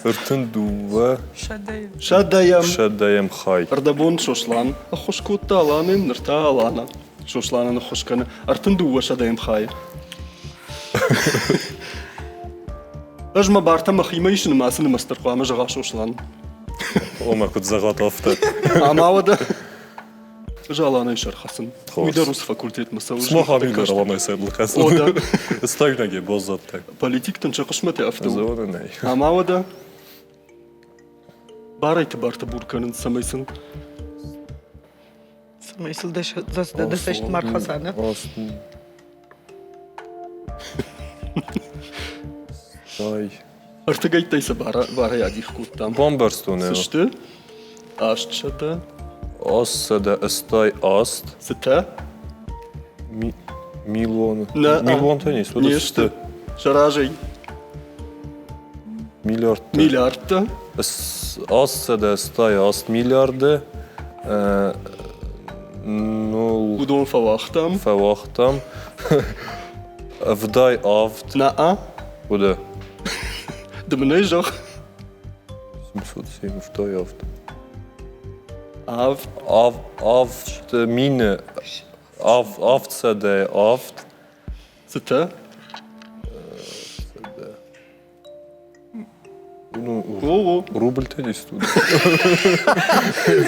32 Сӕдӕйӕм. Сӕдӕйӕм. Сӕдӕйӕм хай. Ӕрдӕбон Сослан ӕххуыс кодта Аланӕн, ныр та Алана. Сосланӕн ӕххуыс кӕны 32 сӕдӕйӕм хайы. Ӕз мӕ бартӕ мӕхимӕ исын ӕмӕ ацы нымӕц дӕр хъуамӕ зӕгъа Сослан. Ома куыд зӕгъат, афтӕ. Ӕмӕ уӕдӕ ӕз Аланӕй сӕрхӕцын. Уый дӕр уыцы факультетмӕ цӕуы. Смах амин дӕр Аланӕй сӕрхӕцын. О, да. Стагнаге баззадтӕ. Политиктӕн сӕ хъысмӕтӕ афтӕ у. Зонын ӕй. Ӕмӕ уӕдӕ барӕй тыбар-тыбур кӕнынц, цӕмӕй сын Цӕмӕй сыл дӕ цӕст ма рхӕца, нӕ? Ай. Ӕртыгӕйттӕй сӕ барӕй адих кодтам. Бамбӕрстон Цы сты? 800. 888. Цытӕ? Миллион. Нӕ. Миллионтӕ не сты. Не сты. Сӕ разӕй. Миллиардтӕ. Миллиардтӕ. 888 миллиарды. Ну, Уыдон фӕуагътам. Фӕуагътам. 77. Нӕ. Уыды. Ды мын ӕй зӕгъ. 777. Авд. Ав, авд мины. Ав, 707. Цытӕ? Ну, О-о. рубль-то здесь тут.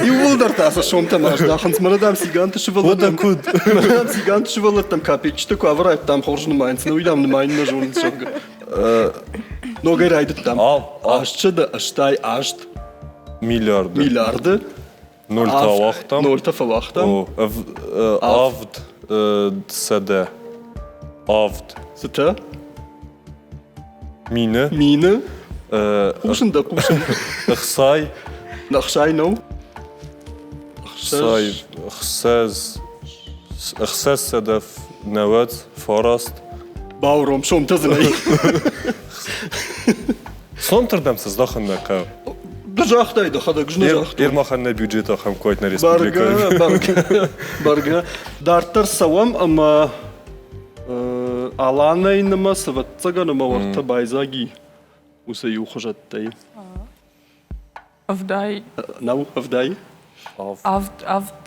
Иууылдӕр та сӕ сомтӕм аздахынц. Мӕнӕ дам циганты сывӕллӕттӕм куыд? Мӕнӕ дам циганты сывӕллӕттӕм капеччытӕ куы авӕрайдтам, хорз нымайынц, нӕ уый дам нымайын нӕ зонынц, зӕгъгӕ. Ногӕй райдыдтам. 888 Миллиарды. Миллиарды. Нольтӕ ауагътам. Нольтӕ фӕуагътам. 707. Цытӕ? Мины. Мины. Хъусын дӕ, хъусын. Ӕхсай. Ӕхсай нӕу. Ӕхсай, 699. Бауром, сомтӕ дзы нӕй. Сомтырдӕм цы здахын нӕ хъӕуы? Ды загътай дӕхӕдӕг, ӕз нӕ загътон. Ермахан нӕ бюджет ахӕм куы нӕ республикӕйы. Бӕргӕ, бӕргӕ, бӕргӕ. Дарддӕр цӕуӕм ӕмӕ Аланӕй нымӕц, ӕвӕццӕгӕн, ӕмӕ уӕртӕ байдзаг и уыцы иу хуызӕттӕй. Ӕвдай. Нӕу, ӕвдай? Авд, авд,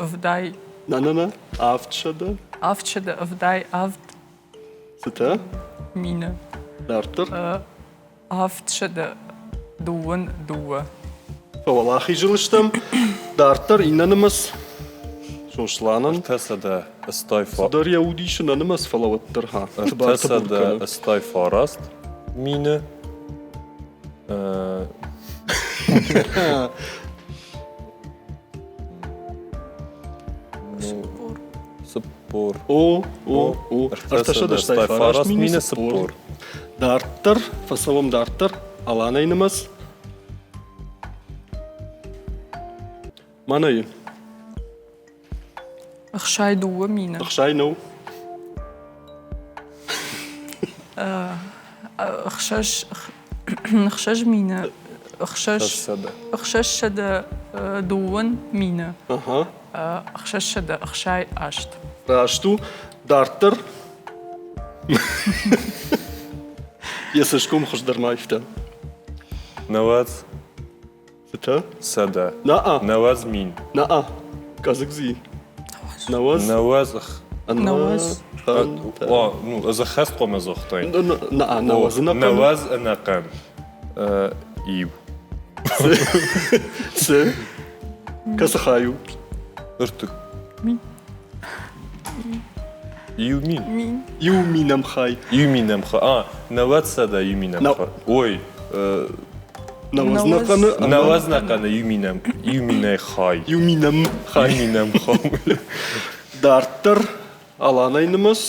ӕвдай. Нӕ-нӕ-нӕ, 700. 700, ӕвдай, авд. Цытӕ? Мины. Дарддӕр? 722. Фӕуӕлахизыл стӕм. Дарддӕр иннӕ нымӕц Сосланӕн. 300 Цыдӕр йӕ уд исы нӕ нымӕц, фӕлӕ уӕддӕр ха. 389 мины. Цыппор. О, о, о. 389 мины 40. Дарддӕр, фӕцӕуӕм дарддӕр. Аланӕй нымӕц. Мӕнӕй. 62 мины. Ӕхсай нӕу. Ӕхсӕз ӕхсӕз мины. Ӕхсӕз 620 мины. 668. Раст у. Дарддӕр йӕ цӕсгом хуыздӕр ма ивта. Нӕуӕдз. Цытӕ? Сӕдӕ. Наа. 90 000. Наа. Къӕдзыг дзи. Нӕуӕдз. Нӕуӕдз. Нӕуӕдз. О, ну, ӕз ӕххӕст хъуамӕ загътай. Наа, нӕуӕдз ӕнӕхъӕн. Нӕуӕдз ӕнӕхъӕн. Иу. Цы? Кӕцы хай у? Ӕртык. Мин. Иу мин. Мин. Иу минӕм хай. Иу минӕм хай. А, 900 иу минӕм хай. Ой, Нӕуӕдз нӕхъӕны. Нӕуӕдз нӕхъӕны иу минӕм, иу минӕй хай. Иу минӕм хай. Иу минӕм хай. Дарддӕр Аланӕй нымӕц.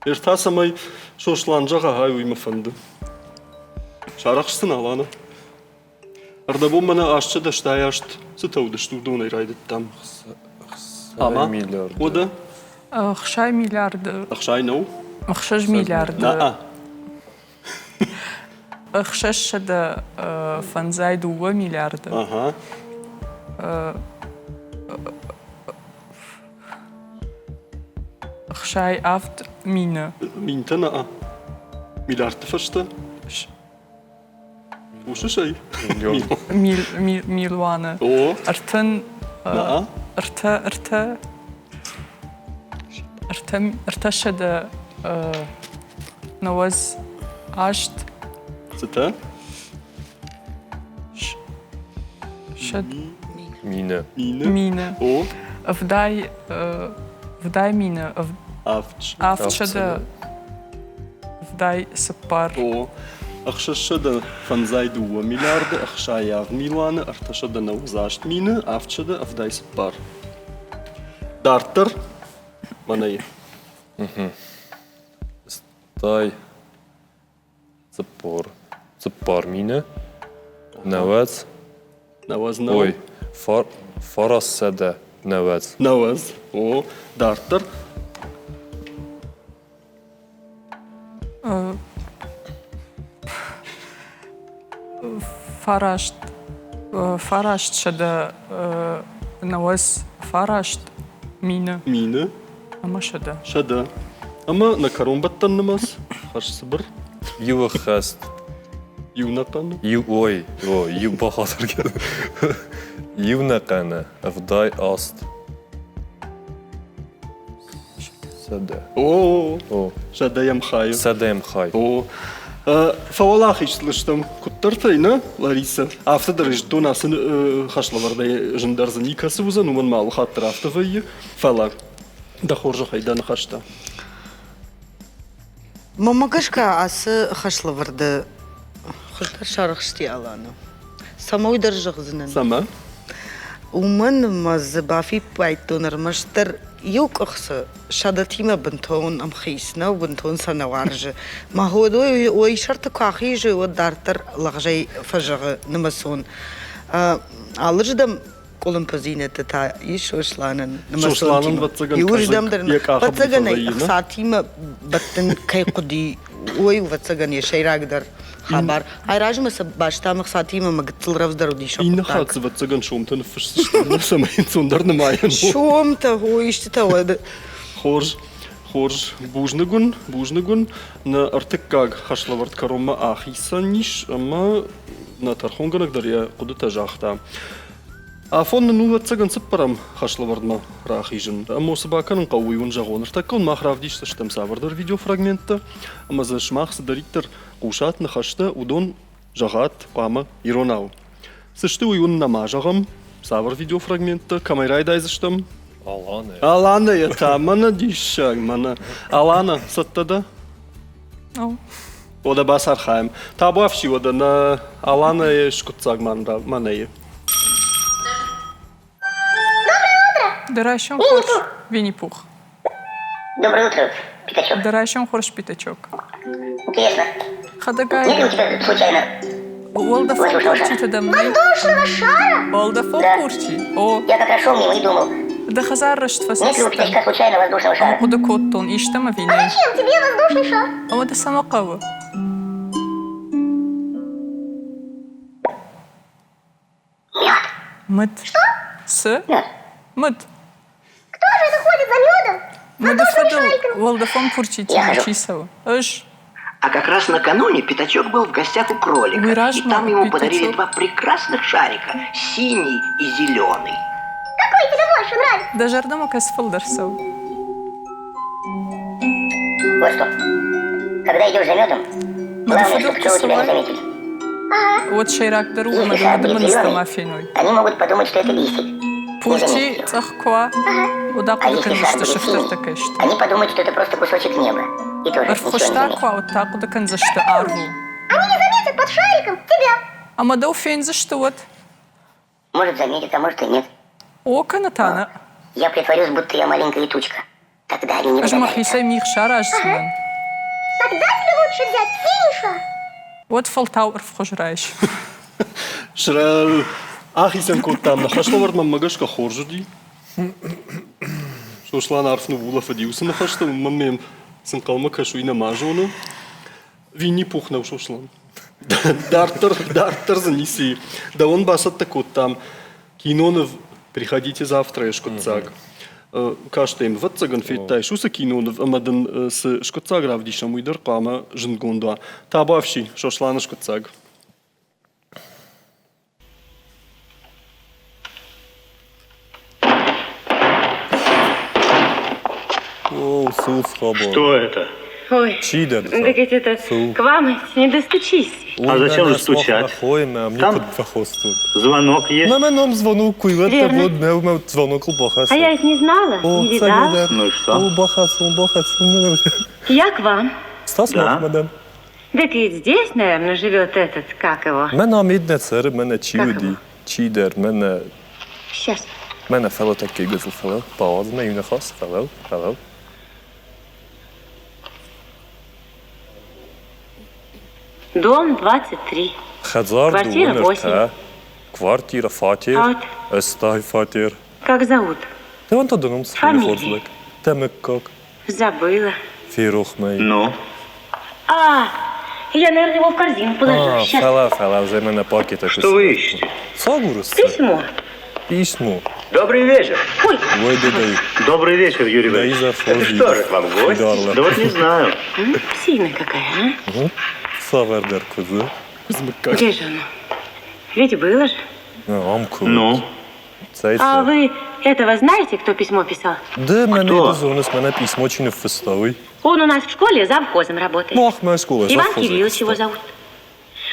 Ӕртӕ цӕмӕй Сослан зӕгъа, ай уый мӕ фӕнды. Сарӕхсдзӕн Алана. Ӕрдӕбон мӕнӕ 888 цытӕ уыдысты, уыдонӕй райдыдтам. Ӕмӕ? Уӕдӕ? 60 миллиарды. Ӕхсай нӕу? 6 миллиарды. Наа. 652 миллиарды. Ага. 67 мины. Минтӕ нӕ миллиардты фӕстӕ? Хъусыс ӕй? Милуаны. О. 30 ӕртӕ ӕртӕ ӕртӕ 398. Цытӕ? Сӕд. Мины. Мины. Мины. О. Ӕвдай ӕвдай мины. Авдсӕдӕ 74. О, 652 миллиарды 67 милуаны 398 мины 774. Дарддӕр мӕнӕй. Стай цыппор цыппар мины нӕуӕдз. Нӕуӕдз нӕу. Ой, фарассӕдӕ нӕуӕдз. Нӕуӕдз. О, дарддӕр. Фараст фарастсӕдӕ нӕуӕдз фараст мины. Мины. Ӕмӕ сӕдӕ. Сӕдӕ. Ӕмӕ нӕ кӕронбӕттӕн нымӕц хӕрзцыбыр. Иу хӕст. Иу нӕхъӕны. Иу ой, о, иу бахатыр кӕн. Иу нӕхъӕны ӕвдай аст. Сӕдӕ. О, сӕдӕйӕм хайы. Сӕдӕйӕм хай. О, фӕуӕлахиз стӕм куыддӕртӕй, нӕ, Ларисӕ? Афтӕ дӕр зыдтон ацы хӕслӕвӕрдӕй зындӕр дзы никӕцы уыдзӕн, уымӕн ма алыхатт дӕр афтӕ вӕййы. Фӕлӕ дӕ хорзӕхӕй дӕ ныхӕстӕ. Мӕнмӕ гӕсгӕ ацы хӕслӕвӕрды хуыздӕр сарӕхсти Алана. Цӕмӕй дӕр зӕгъдзынӕн. Цӕмӕ? Уымӕн ӕмӕ дзы бафиппайдтон ӕрмӕстдӕр иу къуыхцы сӕдӕтимӕ бынтон ӕмхиц нӕу, бынтон сӕ нӕ уарзы. Мӕ уой уой сӕрты куы ахизы, уӕд дарддӕр лӕгъзӕй фӕзӕгъы нымӕцон. Алырдӕм къуылымпыдзинӕдтӕ та ис Сосланӕн. Сосланӕн ӕвӕццӕгӕн Иуырдӕм дӕр йӕ къахы ӕвӕццӕгӕн ӕй ӕхцатимӕ бӕттын кӕй хъуыди, уый ӕвӕццӕгӕн йӕ сӕйрагдӕр хабар. Айразмӕ сӕ бӕстӕм ӕхцатимӕ мӕ гыццыл рӕвдздӕр уыди сӕ Иннӕ хатт дзы ӕвӕццӕгӕн сомтӕ ныффысдзысты, цӕмӕй ӕнцондӕр нымайӕн у. Сомтӕ, о, истытӕ уӕд. Хорз, хорз. Бузныг уын, бузныг уын. Нӕ ӕртыккаг хӕслӕвӕрд кӕронмӕ ахицӕн ис ӕмӕ нӕ тӕрхонгӕнӕг дӕр йӕ хъуыдытӕ загъта. Афон нын у, ӕвӕццӕгӕн, цыппӕрӕм хӕслӕвӕрдмӕ рахизын. Ӕмӕ цы бакӕнын хъӕуы, уый уын зӕгъон. Ныртӕккӕ уын мах равдисдзыстӕм цавӕрдӕр видеофрагменттӕ, ӕмӕ дзы сымах цыдӕриддӕр хъусат ныхӕстӕ, уыдон зӕгъат хъуамӕ иронау. Цы сты, уый уын нӕма зӕгъӕм. Цавӕр видеофрагменттӕ, кӕмӕй райдайдзыстӕм? Аланӕ. Аланӕйӕ та, мӕнӕ диссаг, мӕнӕ. Алана, цӕттӕ дӕ? Уӕдӕ бацархайӕм. Табуафси уӕдӕ нӕ Аланӕйы скъуыддзаг мӕнӕйы. Доброе утро! Ды райсом хорз, Винни-Пух. Доброе утро, Пятачок. Ды райсом хорз, Пятачок. Интересно. Хӕдӕгай. Нет ли у тебя случайно Уӕлдӕфон пуртитӕ дӕм нӕй? Воздушного шара? Уӕлдӕфон пурти? О. Я как раз шел мимо и думал. Дӕ хӕдзар раст Нет ли у Пятачка случайно воздушного шара? Хъуыды кодтон, истӕм ӕви нӕ? А зачем тебе воздушный шар? Ӕмӕ дӕ цӕмӕ хъӕуы? Мед. Мыд. Что? Цы? Мед. Мыд. Кто же это ходит за медом? Мыды фӕдыл уӕлдӕфон пуртитимӕ чи цӕуы? Ӕз. А как раз накануне Пятачок был в гостях у кролика, и там ему подарили два прекрасных шарика – синий и зеленый. Какой тебе больше нравится? Дӕ зӕрдӕмӕ кӕцы фылдӕр цӕуы? Вот что. Когда идешь за медом, главное, чтобы пчелы тебя не заметили. Уӕд сӕйрагдӕр у ӕмӕ дын мыдыбындзтӕ ма феной. Они могут подумать, что это листик. Пурти цъӕх куы уа, уӕд ахъуыды кӕндзысты сыфтӕртӕ кӕй сты. Они подумают, что это просто кусочек неба. И тоже Ӕрвхуызтӕ куы уа, уӕд та ахъуыды кӕндзысты арвыл. Они не заметят под шариком тебя. Ӕмӕ дӕу фендзысты уӕд? Может, заметят, а может и нет. О, кӕнӕ та нӕ. Я притворюсь, будто я маленькая тучка. Тогда они не Ӕз мӕхицӕй мигъ сараздзынӕн. Тогда тебе лучше взять синий шар. Уӕд фӕлтау ӕрвхуыз райс. Ахицӕн кодтам нӕ хӕслӕвӕрд мӕнмӕ гӕсгӕ хорз уыди. Сослан арф ныуулӕфыди уыцы ныхӕстӕм, уымӕн мӕм цы нхъӕлмӕ кӕсы, уый нӕма зоны. Винни-Пух нӕу Сослан. Дарддӕр, дарддӕр дзы ницы и. Дӕуӕн бацӕттӕ кодтам киноныв «Приходите завтра» скъуыддзаг. Кастӕй ӕвӕццӕгӕн федтаис уыцы киноныв ӕмӕ дын цы скъуыддзаг равдисӕм, уый дӕр хъуамӕ зындгонд уа. Табуафси, Сосланы скъуыддзаг. О, суц хабар. Что это? Ой, Чи дӕ так ведь это к вам не достучись. А зачем же стучать? Там звонок есть. На мене звонок куйлет Верно. вот не вмев звонок бахас. А я их не знала, не видала. Ну и что? Бахас, бахас. Я к вам. Стас Да. Махмеден. Так ведь здесь, наверное, живет этот, как его? Мене амідне цер, мене чіуді, чідер, мене Сейчас. мене фело такий гизл фело, пауз, мене юнахас, фело, фело. Дом 23. Хадзар Квартира дуунер восемь. та, квартира фатер, А вот естай фатер. как зовут? Те вон та доном Фамилия. схилі Темек как, Забыла. фірох мей. Ну? А, я, наверное, его в корзину положила. А, Сейчас. феле, феле, вже мене пакет якось. Что вы ищете? Сагурус. Письмо. Письмо. Добрый вечер. Ой, Войди дай. Добрый вечер, Юрий Дай Иванович. за Это что же, к вам гость? Дарла. Да вот не знаю. псина какая, а? Савердер кузи. Змикай. Где же оно? Ведь было же. Амку. Ну? Цей А це. вы этого знаете, кто письмо писал? Де мене Хто? йде мене письмо чи не вписали? Он у нас в школе завхозом работает. Мах школа. Иван Кириллович его зовут.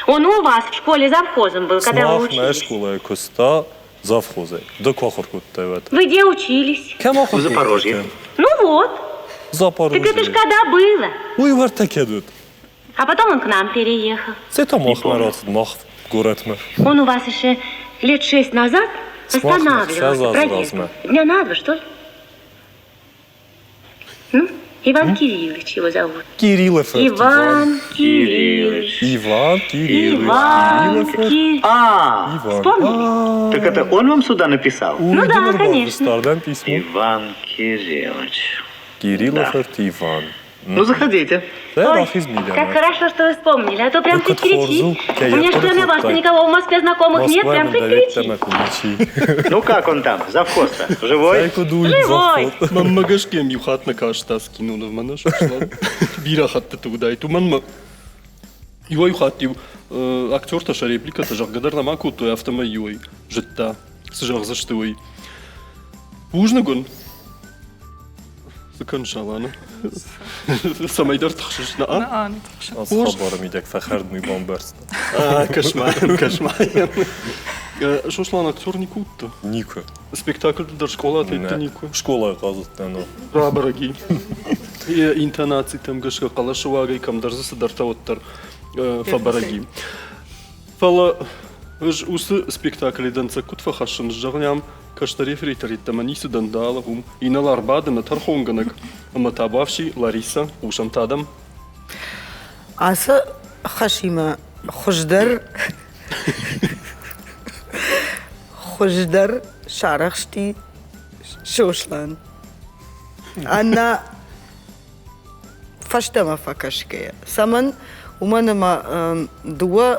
Он у вас в школе завхозом был, когда вы Смах учились. школа коста завхозе. До кохорку тебе. Вы где учились? Кем В Запорожье. Ну вот, Запорожье. так это ж когда было. Ой, вертакедут. А потом он к нам переехал. Це то мах народ, мах город ме. Он у вас еще лет шесть назад Смахнул, останавливался вся проездом. зазразма. Дня на два, что ли? Ну, Иван Кириллович его зовут. Кирилов. Иван Кириллович. Иван Кириллович. Иван Кириллов. Кириллович. А, Иван. Вспомнили? так это он вам сюда написал? Ну да, конечно. Стардан письмо. Иван Кириллович. Кириллов Иван. Ну, заходите. Це Ой, рах із как хорошо, что вы вспомнили, а то прям Ну, хоть как кричи. хорзу, У меня ж кроме вас никого в Москве знакомых нет, прям хоть кричи. Ну, как он там, завхоз-то? Живой? Живой. Мӕнмӕ гӕсгӕ иу хатт нӕ каста кинонывмӕ нӕ Сослан. Бирӕ хӕттыты уыдаид, уымӕн мӕ иуӕй хатт-иу актертӕ сӕ репликӕтӕ зӕгъгӕ дӕр нӕма кодтой, афтӕмӕй иуӕй зыдта, цы зӕгъдзысты, уый. Бузныг уын. Цы кӕныс, Алана? Цӕмӕйдӕр тыхсыс, нӕ? Нӕ, не тыхсын. Ацы хабары мидӕг фӕхӕрд мый бамбӕрста. Кӕс-ма, кӕс-ма. Сослан актер никуы уыдтӕ? Никуы. Спектакльты дӕр скъолатӕй никуы? Скъолайы хъазыдтӕн. Рабӕрӕг и. Йӕ интонацитӕм гӕсгӕ хъӕлӕсы уагӕй кӕмдӕр дзы цыдӕртӕ уӕддӕр фӕбӕрӕг и. Фӕлӕ ӕз уыцы спектаклы дӕнцӕг куыд фӕхӕссын, зӕгъӕм, кӕстӕр ефрейтор йеддӕмӕ ницы дӕн дӕлӕ уым инӕлар бады нӕ тӕрхонгӕнӕг ӕмӕ табуафси Лариса, хъусӕм та дӕм. Ацы хӕсимӕ хуыздӕр хуыздӕр сарӕхсти Сослан. Ӕнӕ фӕстӕмӕ фӕкӕсгӕйӕ. Цӕмӕн? Уымӕн ӕмӕ дыууӕ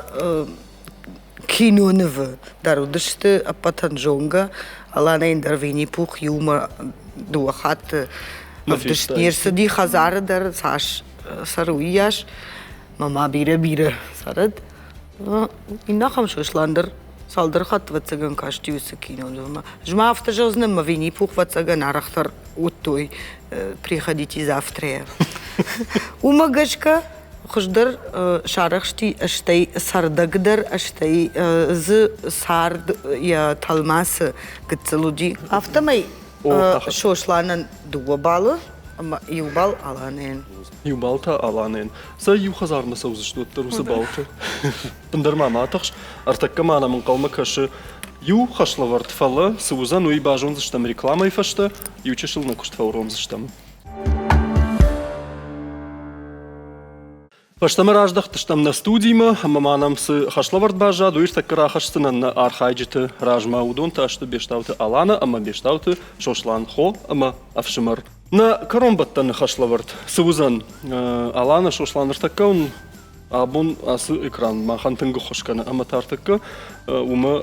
кинонывы дӕр уыдысты ӕппӕтӕн зонгӕ. Аланӕйӕн дӕр Винни-Пух иумӕ дыууӕ хатты ӕвдыст не рцыди хӕдзары дӕр цас цӕры, уыйас. Мӕ ма бирӕ-бирӕ цӕрӕд. Иннӕ ахӕм Сослан дӕр цалдӕр хатты ӕвӕццӕгӕн касти уыцы кинонывмӕ. Ӕз ма афтӕ зӕгъдзынӕн, мӕ Винни-Пух ӕвӕццӕгӕн арӕхдӕр уыдтой «Приходите завтра». Уымӕ гӕсгӕ хуыздӕр сарӕхсти стӕй цӕрдӕгдӕр, стӕй дзы цард йӕ тӕлмацы гыццыл уыди. Афтӕмӕй Сосланӕн дыууӕ баллы ӕмӕ иу балл Аланӕн. Иу балл та Аланӕн. Сӕ иу хӕдзармӕ цӕудзысты уӕддӕр уыцы баллты. Ӕндӕр ма ма тыхс, ӕртӕккӕ ма нӕм ӕнхъӕлмӕ кӕсы иу хӕслӕвӕрд, фӕлӕ цы уыдзӕн, уый базондзыстӕм рекламӕйы фӕстӕ, иу чысыл нӕ куыст фӕуромдзыстӕм. Фӕстӕмӕ раздӕхтыстӕм нӕ студимӕ ӕмӕ ма нӕм цы хӕслӕвӕрд баззад, уый ӕртӕккӕ рахӕсдзынӕн нӕ архайджыты размӕ. Уыдон та сты Бестауты Алана ӕмӕ Бестауты Сослан хо ӕмӕ ӕфсымӕр. Нӕ кӕронбӕттӕны хӕслӕвӕрд цы уыдзӕн? Алана, Сослан, ӕртӕккӕ уын Абон ацы экран махӕн тынг ӕххуыс кӕны ӕмӕ та ӕртӕккӕ уымӕ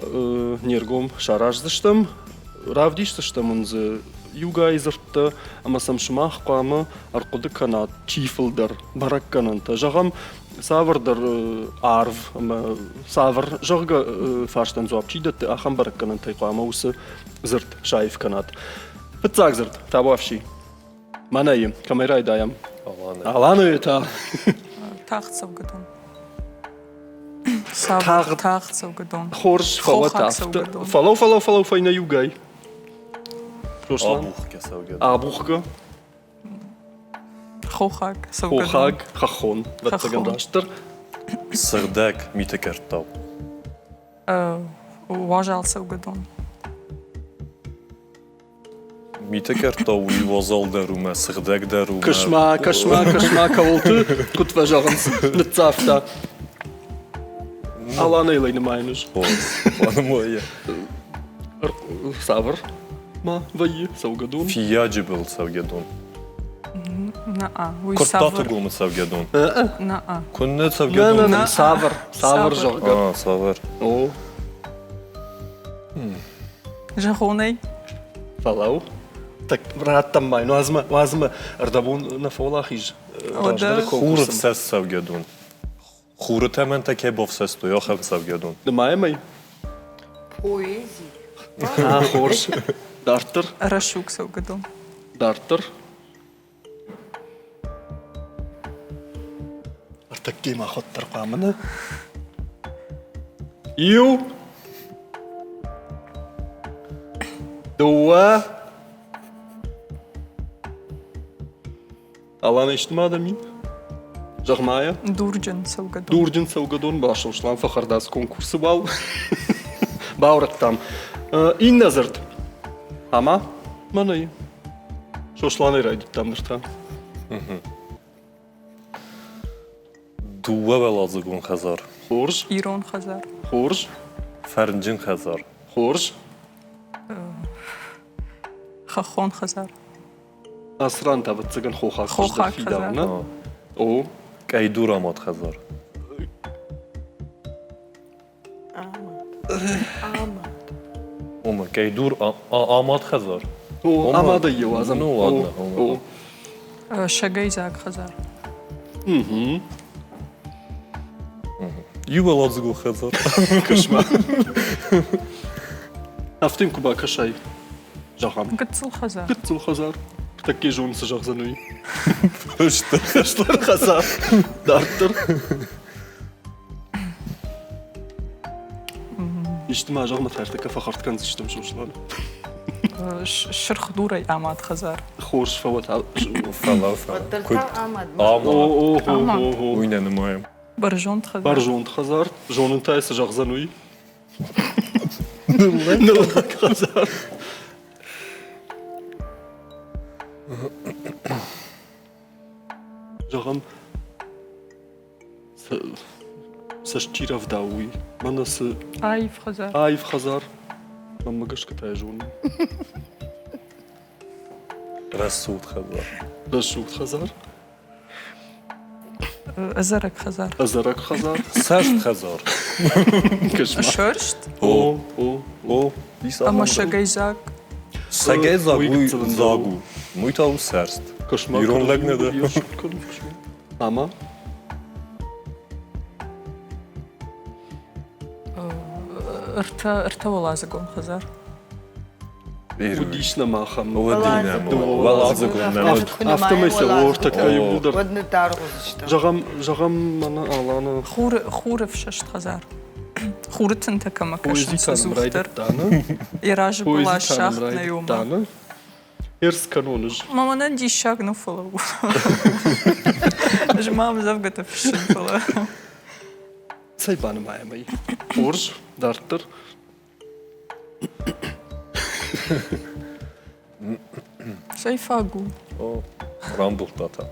не ргом сараздзыстӕм, равдисдзыстӕм уын дзы иугай дзырдтӕ ӕмӕ сӕм сымах хъуамӕ ӕрхъуыды кӕнат чи фылдӕр бӕрӕггӕнӕнтӕ. Зӕгъӕм, цавӕрдӕр арв ӕмӕ цавӕр, зӕгъгӕ, фарстӕн дзуапп чи дӕтты, ахӕм бӕрӕггӕнӕнтӕй хъуамӕ уыцы дзырд саив кӕнат. Фыццаг дзырд, табуафси. Мӕнӕйы, кӕмӕй райдайӕм? Аланы. Аланы та. Тагъд цӕугӕдон. Тагъд. Тагъд цӕугӕдон. Хорз, фӕлӕ афтӕ. Фӕлӕу, фӕлӕу, фӕлӕу, фӕйнӕ иугай. Руслан. Абухгӕ цӕугӕдон. Абухгӕ. Хохаг цӕугӕдон. Хохаг, хӕххон, ӕвӕццӕгӕн растдӕр. Сыгъдӕг миты кӕрттау. Уазал цӕугӕдон. Миты кӕрттау уый уазал дӕр у мӕ сыгъдӕг дӕр у. Кӕс-ма, кӕс-ма, кӕс-ма, кӕуылты, куыд фӕзӕгъынц, ныццавта. Аланӕй лӕй нымайын ӕз. Банымайы. Цавӕр ма вӕййы цӕугӕдон? Фиййаджы был цӕугӕдон. На-а, уый Куырттаты гомы цӕугӕдон. На-а. Куыннӕ цӕугӕдон? На, цавӕр, цавӕр, зӕгъгӕ. А, цавӕр. О. Зӕгъонӕй. Фӕлӕуу. Так раттӕм ма, уадзмӕ, уадзмӕ, ӕрдӕбон нӕ фӕуӕлахиз раздӕры Хуры фсӕст цӕугӕдон. Хуры тӕмӕнтӕ кӕй бафсӕстой, ахӕм цӕугӕдон. Нымайӕм ӕй? Поэзи. А, хорз. Дарддӕр? Рӕсуг цӕугӕдон. Дарддӕр? Ӕртӕккӕй ма хуӕддӕр хъуамӕ нӕ? Иу, дыууӕ. Алан исты ма дӕм и? Зӕгъ-ма йӕ. Дурджын цӕугӕдон. Дурджын цӕугӕдон Басослан фӕхӕрдӕц конкурсы бал. Баурӕдтам. Иннӕ дзырд. Ӕмӕ мӕнӕй. Сосланӕй райдыдтам ныр та. Дыууӕуӕладзыгон хӕдзар. Хорз. Ирон хӕдзар. Хорз. Фӕрнджын хӕдзар. Хорз. Хӕххон хӕдзар. Ацы ран та, ӕвӕццӕгӕн, хохаг хуыздӕр фидауы, нӕ? О. Къӕйдур амад хӕдзар. Амад. Ома, къӕйдур амад хӕдзар. О, амадӕй йӕ уадзӕм. Ну, ладно. О. Сӕгӕйдзаг хӕдзар. Угу. Иуӕладзыгон хӕдзар. Кӕс-ма. Афтӕ йын куы бакӕсай, зӕгъӕм. Гыццыл хӕдзар. Гыццыл хӕдзар. Такие зоны, цы зӕгъдзӕн уый. Стыр хӕдзар. Дарддӕр. Исты ма зӕгъ, мӕ тӕртӕккӕ фӕхӕрд кӕндзыстӕм Сослан. Сырх дурӕй амад хӕдзар. Хорз фӕуӕд. Фӕлӕ, фӕлӕ. Куыд амад? Амад. Уый нӕ нымайӕм. Бӕрзонд хӕдзар. Бӕрзонд хӕдзар. Зонынтӕ цы зӕгъдзӕн уый? Ныллӕг хӕдзар. Зӕгъӕм, цӕст чи рӕвдауы, уый. Мӕнӕ цы Аив хӕдзар. Аив хӕдзар. Мӕнмӕ гӕсгӕ та йӕ зонын. Рӕсугъд хӕдзар. Рӕсугъд хӕдзар. Ӕдзӕрӕг хӕдзар. Ӕдзӕрӕг хӕдзар. Сӕрст хӕдзар. Сӕрст? О, о, о. Ӕмӕ сӕгӕйдзаг. Сӕгӕйдзаг уый дзаг у. Уый та у сӕрст. Ирон лӕг нӕ дӕ. Ӕмӕ? Ӕртӕуӕладзыгон хӕдзар. Уыдис нӕм ахӕм. Уӕладзыгон нӕм. Афтӕмӕй сӕ ортӕккӕ иууылдӕр. Уӕд ныддаргъ уыдзыстӕм. Зӕгъӕм, зӕгъӕм, мӕнӕ Аланы. Хуры, хуры фсӕст хӕдзар. Хуры тынтӕ кӕмӕ кӕсынц ӕдзухдӕр. Йӕ разы бӕлас сагъд нӕй уымӕ. Ерс кӕнон ӕз. Ма мӕнӕн диссаг нӕ фӕлӕуу. Ӕз ма ӕмдзӕвгӕтӕ фыссын, фӕлӕ. Цӕй банымайӕм ӕй. Хорз, дарддӕр. Цӕй фаг у? О, рамбылдта та.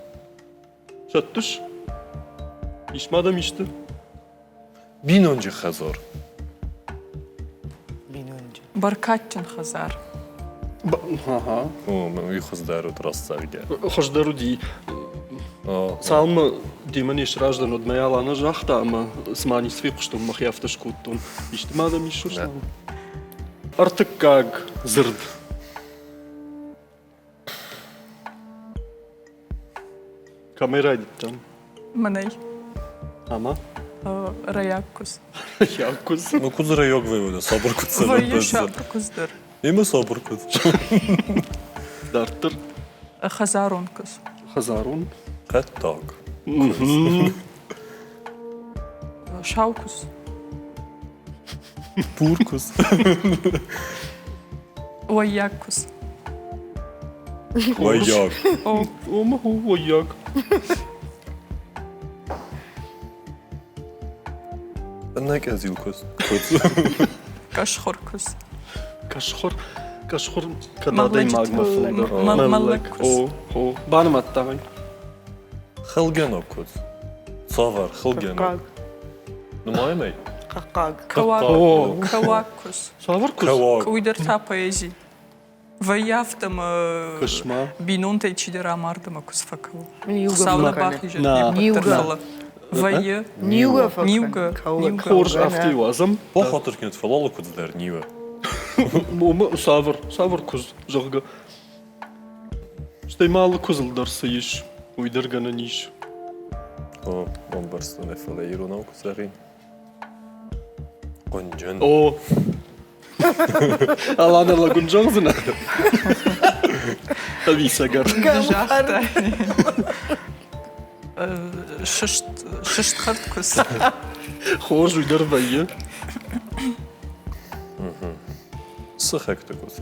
Сӕттыс? Ис ма дӕм исты? Бинонджы хӕдзар. Бинонджы. Бӕркадджын хӕдзар. Ага. О, уый хуыздӕр уыд растзӕгъгӕ. Хуыздӕр уыди. Цалынмӕ демӕ не сразы дӕн, уӕдмӕ Алана загъта, ӕмӕ цыма ницы фехъуыстон, мӕхи афтӕ скодтон. Исты ма дӕм ис, Сослан? Ӕртыккаг дзырд. Кӕмӕй райдыдтам? Мӕнӕй. Ӕмӕ? Райаг куыдз. Райаг куыдз. Ну, куыдз райаг вӕййы, сабыр куыдз. Вӕййы сабыр куыдз дӕр. Имӕ сабыр куыдз. Дарддӕр? Хӕдзарон куыдз. Хӕдзарон? Хъӕддаг. Сау куыдз. Бур куыдз. Уӕййаг куыдз. Уӕййаг. О, уӕййаг. Ӕнӕкъӕдзил куыдз. Къӕсхуыр куыдз. Къӕсхуыр, къӕсхуыр кӕд адӕймагмӕ фылдӕр. Мӕллӕг куыдз. О, о, банымадтам ӕй. Хылгӕнӕг куыдз. Цавӕр хылгӕнӕг? Нымайӕм ӕй? Хъӕхъхъаг. Кӕуаг, кӕуаг куыдз. Цавӕр куыдз? Кӕуаг. Уый дӕр та поэзи. Вӕййы афтӕ ӕмӕ Куысмӕ. бинонтӕй чидӕр амард ӕмӕ куыдз фӕкӕуы. Ниугӕ Хуыцау нӕ фӕкӕны. бахизӕд Нӕ. не ппӕт дӕр, Ниугӕ. фӕлӕ вӕййы. Ниугӕ фӕкӕны. Ниугӕ. Кӕуы. Ниугӕ. Хорз, афтӕ уадзӕм. Бахатыр кӕнут, фӕлӕ алы куыдз дӕр ниуы. Цавӕр, цавӕр куыдз, зӕгъгӕ. Стӕй ма алы куыдзыл дӕр цы ис, уый дӕр гӕнӕн ис. О, бамбӕрстон ӕй, фӕлӕ иронау куы зӕгъин. Хъуынджын. О, Алана лӕгуын зӕгъдзынӕ? Ӕви цӕгӕр? Загътай. Сыст, сыстхӕрд куыдз. Хорз, уый дӕр вӕййы. Сыхӕгты куыдз.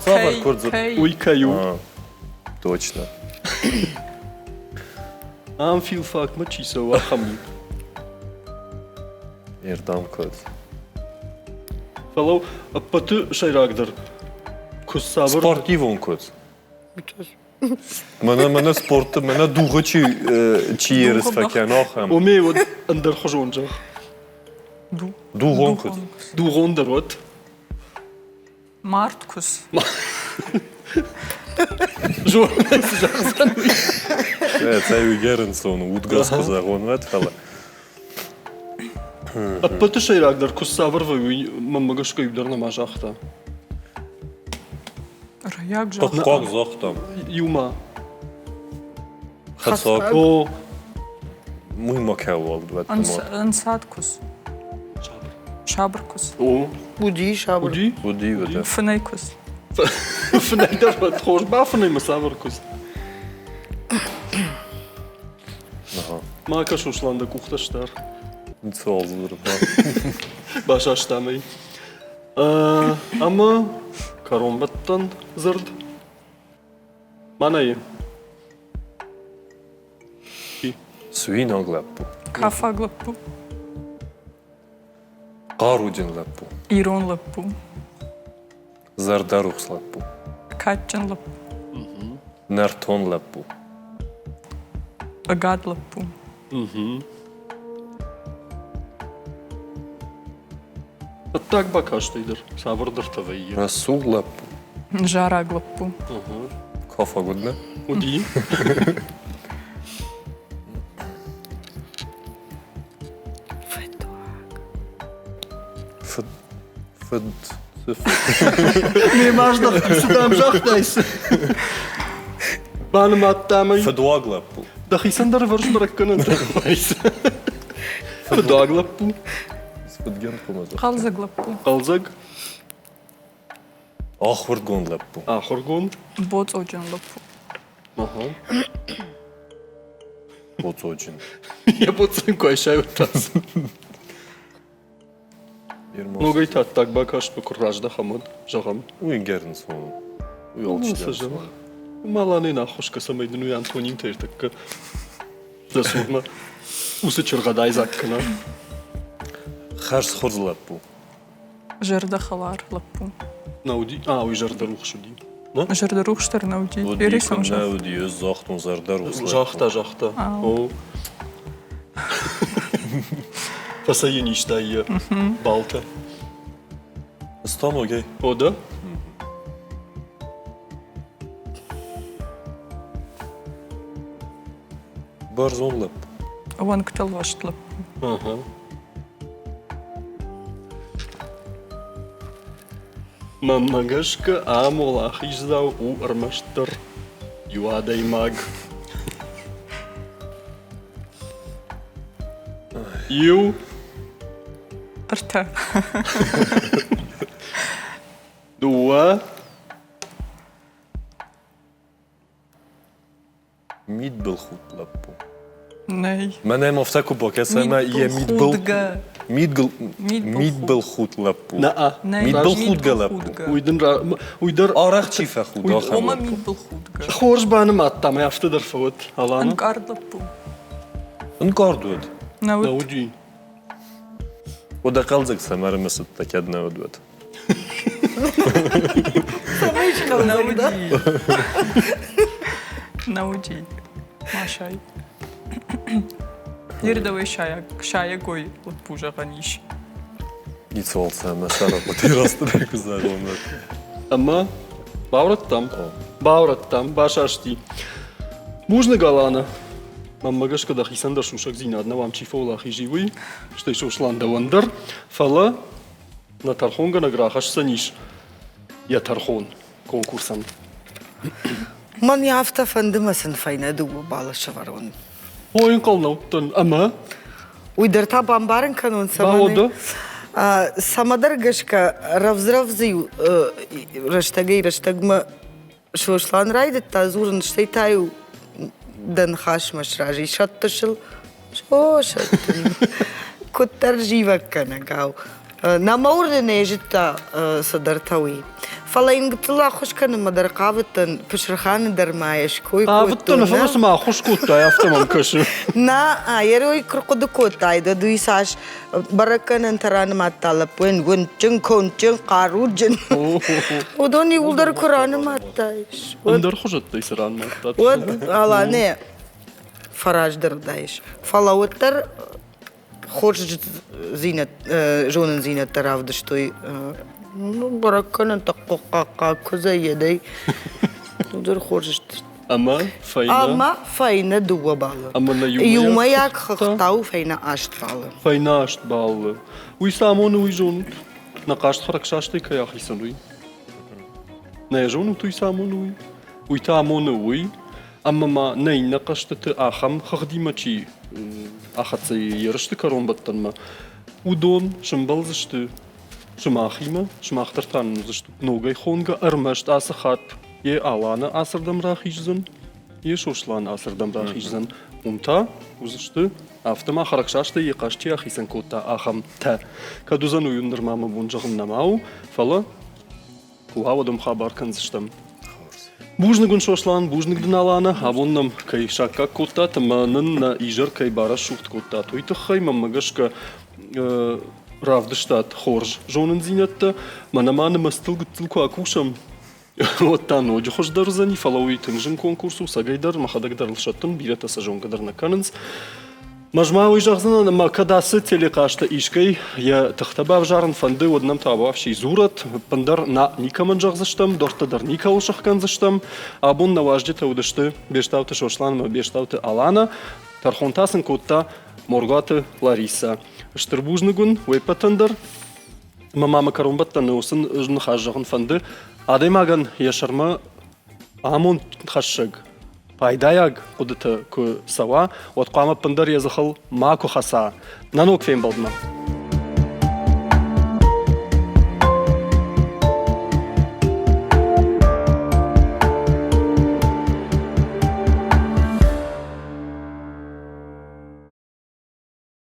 Цавӕр куыдз? Уый кӕй у? Точно. Ам филфакмӕ чи цӕуы, ахӕм у. Ирдам куыдз. Фӕлӕ ӕппӕты сӕйрагдӕр куыдз цавӕр? Спортивон куыдз. Мӕнӕ мӕнӕ спорты, мӕнӕ дугъы чи чи ерыс фӕкӕны, ахӕм. Омей уӕд ӕндӕрхуызон зӕгъ. Дугъон куыдз. Дугъон дӕр уӕд. Мард куыдз. Зоны, цы зӕгъдзӕн уый. Цӕй уый ӕрынцон у, удгас куы зӕгъон, уӕд, фӕлӕ. Ӕппӕты сӕйрагдӕр куыдз цавӕр вӕййы, уый мӕнмӕ гӕсгӕ иу дӕр нӕма загъта. Райаг загъта. Хъуаг загътам. Иумӕ. Хӕцаг. О. Уый ма кӕуаг Ӕнцад куыдз. Сабыр куыдз. О. Уыди сабыр. Уыди? Уыди, уыди. Фынӕй куыдз. Фынӕй дӕр уӕд хорз бафынӕй мӕ цавӕр куыдз? Ма кӕс, Руслан, дӕ къухтӕ стар. Ницыуал дзурын. Басастам ӕй. Ӕмӕ кӕронбӕттӕн дзырд. Мӕнӕй. Суинаг лӕппу. Кафаг лӕппу. Хъаруджын лӕппу. Ирон лӕппу. Зӕрдӕрухс лӕппу. Кадджын лӕппу. Нӕртон лӕппу. Ӕгад лӕппу. Ӕддаг бакастӕй дӕр цавӕрдӕртӕ вӕййы. Рӕсугъд лӕппу. Зараг лӕппу. Кафаг уыд, нӕ? Уыди. Фыд. Фыд. Мемӕ здӕхти, цы дӕм загътай, цы? Банымадтам ӕй. Фыдуаг лӕппу. Дӕхицӕн дӕр ӕвӕрс бӕрӕггӕнӕнтӕ Фыдуаг лӕппу. Фыдгӕнд хъуымӕ Хъӕлдзӕг лӕппу. Хъӕлдзӕг. Ахуыргонд лӕппу. Ахуыргонд. Боцъоджын лӕппу. Ага. Боцъоджын. Йӕ боцъон куы айсай, уӕд та Ногӕй та ӕддаг бакастмӕ куы раздӕхӕм, уӕд зӕгъӕм. Уый гӕрнцон у. Уый алчидӕр зоны. Маланӕн ӕххуыс кӕ, цӕмӕй дын уый антонимтӕ ӕртӕккӕ дӕ цурмӕ уыцы чыргъӕд айдзаг кӕна. Хӕрзхуыз лӕппу. Зӕрдӕхӕлар лӕппу. Нӕ уыди? А, уый зӕрдӕрухс уыди. Зӕрдӕрухс дӕр нӕ уыди. Уыди, куыннӕ уыди, ӕз загътон зӕрдӕрухс лӕппу. Загъта, загъта. О. Фӕсайын истай йӕ балтӕ. Стану, окей. О, да? Бӕрзонд лӕппу. Уӕнгтӕлвӕст лӕппу. Мӕнмӕ гӕсгӕ, ам уӕлахиздзау у ӕрмӕстдӕр иу адӕймаг. Иу. Ӕртӕ. Дыууӕ. Мидбылхудт лӕппу. Нӕй. Мӕнӕ ма афтӕ куы бакӕса ӕмӕ йӕ мидбыл мидгыл мидбылхудт лӕппу. Мидбылхудгӕ лӕппу. Уый дын уый дӕр арӕх чи фӕхуды ахӕм. Ома мидбылхудгӕ. Хорз банымадтам, афтӕ дӕр фӕуӕд, Алана. Ӕнкъард лӕппу. Ӕнкъард уыд. Нӕ уыд. Нӕ уыди. Уӕдӕ хъӕлдзӕг цӕмӕ ӕрымысыдтӕ, кӕд нӕ уыд, уӕд? Цӕмӕй схъӕлдзӕг дӕ? Нӕ уыди. Ма сай. Ныр дӕуӕй сайӕгой лӕппу зӕгъӕн ис. Ницыуал цӕмӕ сӕрахъуыди растдӕр куы зӕгъон, уӕд. Ӕмӕ баурӕдтам? Баурӕдтам, басасти. Бузныг, Алана. Мӕнмӕ гӕсгӕ дӕхицӕн дӕр сусӕгдзинад нӕу, ам чи фӕуӕлахиз и, уый, стӕй Сослан дӕуӕн дӕр, фӕлӕ нӕ тӕрхонгӕнӕг рахӕсдзӕнис йӕ тӕрхон конкурсӕн. Мӕн афтӕ фӕнды мӕ сын фӕйнӕ дыууӕ баллы сӕвӕрон. Ой, ӕнхъӕл нӕ уыдтӕн. Ӕмӕ? Уый дӕр та бамбарын кӕнон, цӕмӕн. Цӕмӕдӕр гӕсгӕ рӕвдз-рӕвдз-иу рӕстӕгӕй-рӕстӕгмӕ Сослан райдыдта дзурын, стӕй та-иу дӕ ныхасмӕ сразы сӕттыс ыл. О, сӕттын. Куыддӕр зивӕггӕнӕгау. Нӕ мӕ уырны нӕ зыдта цыдӕртӕ уый. Фӕлӕ йын гыццыл ӕххуыс кӕнынмӕ дӕр хъавыдтӕн, Пысырханы дӕр ма йӕ ской кодтон. Хъавыдтӕн, фӕлӕ цыма ӕххуыс кодтай, афтӕ мӕм кӕсы. Нӕ, йӕ куы рхъуыды кодтай, дӕ уый цас бӕрӕггӕнӕнтӕ ранымадта лӕппуйӕн уындджын, кондджын, хъаруджын. Уыдон иууылдӕр куы ранымадтаис. Ӕндӕр хуызӕттӕй цы ранымадтат? Уӕд Аланӕ фӕраздӕр уыдаис. Фӕлӕ уӕддӕр хорз зонындзинӕдтӕ равдыстой. Бӕрӕггӕнӕнтӕ хъахъхъаг куыдзӕй йедӕй. Уыдон хорз сты. Ӕмӕ фӕйнӕ? Ӕмӕ фӕйнӕ дыууӕ баллы. Ӕмӕ нӕ иумӕйаг хыгъдтау фӕйнӕ аст баллы. Фӕйнӕ аст баллы. Уый цы амоны, уый зонут? Нӕ хъазт хӕрӕгсастӕй кӕй ахицӕн, уый? Нӕ зонут, уый цы амоны, уый? Уый та амоны уый, ӕмӕ ма нӕ иннӕ хъӕзтыты ахӕм хыгъдимӕ чи ахӕццӕ ерысты кӕронбӕттӕнмӕ, уыдон сӕмбӕлдзысты сымахимӕ, сымах дӕр та нын уыдзыстут ногӕй хонгӕ, ӕрмӕст ацы хатт йе Аланы ацырдӕм рахиздзӕн, йе Сослан ацырдӕм рахиздзӕн. Уым та уыдзысты, афтӕ ма хӕрӕгсастӕй йӕ хъазт чи ахицӕн кодта, ахӕмтӕ. Кӕд уыдзӕн, уый нырма мӕ бон зӕгъын нӕма у, фӕлӕ куы уа, уӕд ӕм хабар кӕндзыстӕм. Бузныг уын, Сослан, бузныг дын, Алана, абон нӕм кӕй саккаг кодтат ӕмӕ нын нӕ изӕр кӕй барӕсугъд кодтат, уый тыххӕй мӕнмӕ гӕсгӕ равдыстат хорз зонындзинӕдтӕ. Мӕнӕ ма нымӕцтыл гыццыл куы акусӕм, уӕд та ноджы хуыздӕр уыдзӕни, фӕлӕ уый тынг зын конкурс у, цӕгӕй дӕр, мӕхӕдӕг дӕр ыл сӕттын, бирӕтӕ сӕ зонгӕ дӕр нӕ кӕнынц. Мӕз ма уый зӕгъдзынӕн, ӕмӕ кӕд ацы телехъазты искӕй йӕ тыхтӕ бавзарын фӕнды, уӕд нӕм табуафси дзурӕт, ӕппындӕр нӕ никӕмӕн зӕгъдзыстӕм, дӕрдтӕ дӕр никӕуыл сыхгӕндзыстӕм. Абон нӕ уазджытӕ уыдысты Бестауты Сослан ӕмӕ Бестауты Алана. Тӕрхон та сын кодта Моргуаты Ларисӕ. Стыр бузныг уын уе ппӕтӕн дӕр. Мӕ мамӕ кӕронбӕттӕны уыцы ныхас зӕгъын фӕнды. Адӕймагӕн йӕ сӕрмӕ амондхӕссӕг, пайдайаг хъуыдытӕ куы цӕуа, уӕд хъуамӕ ӕппындӕр йӕ дзыхыл макуы хӕца. Нӕ ног фембӕлдмӕ!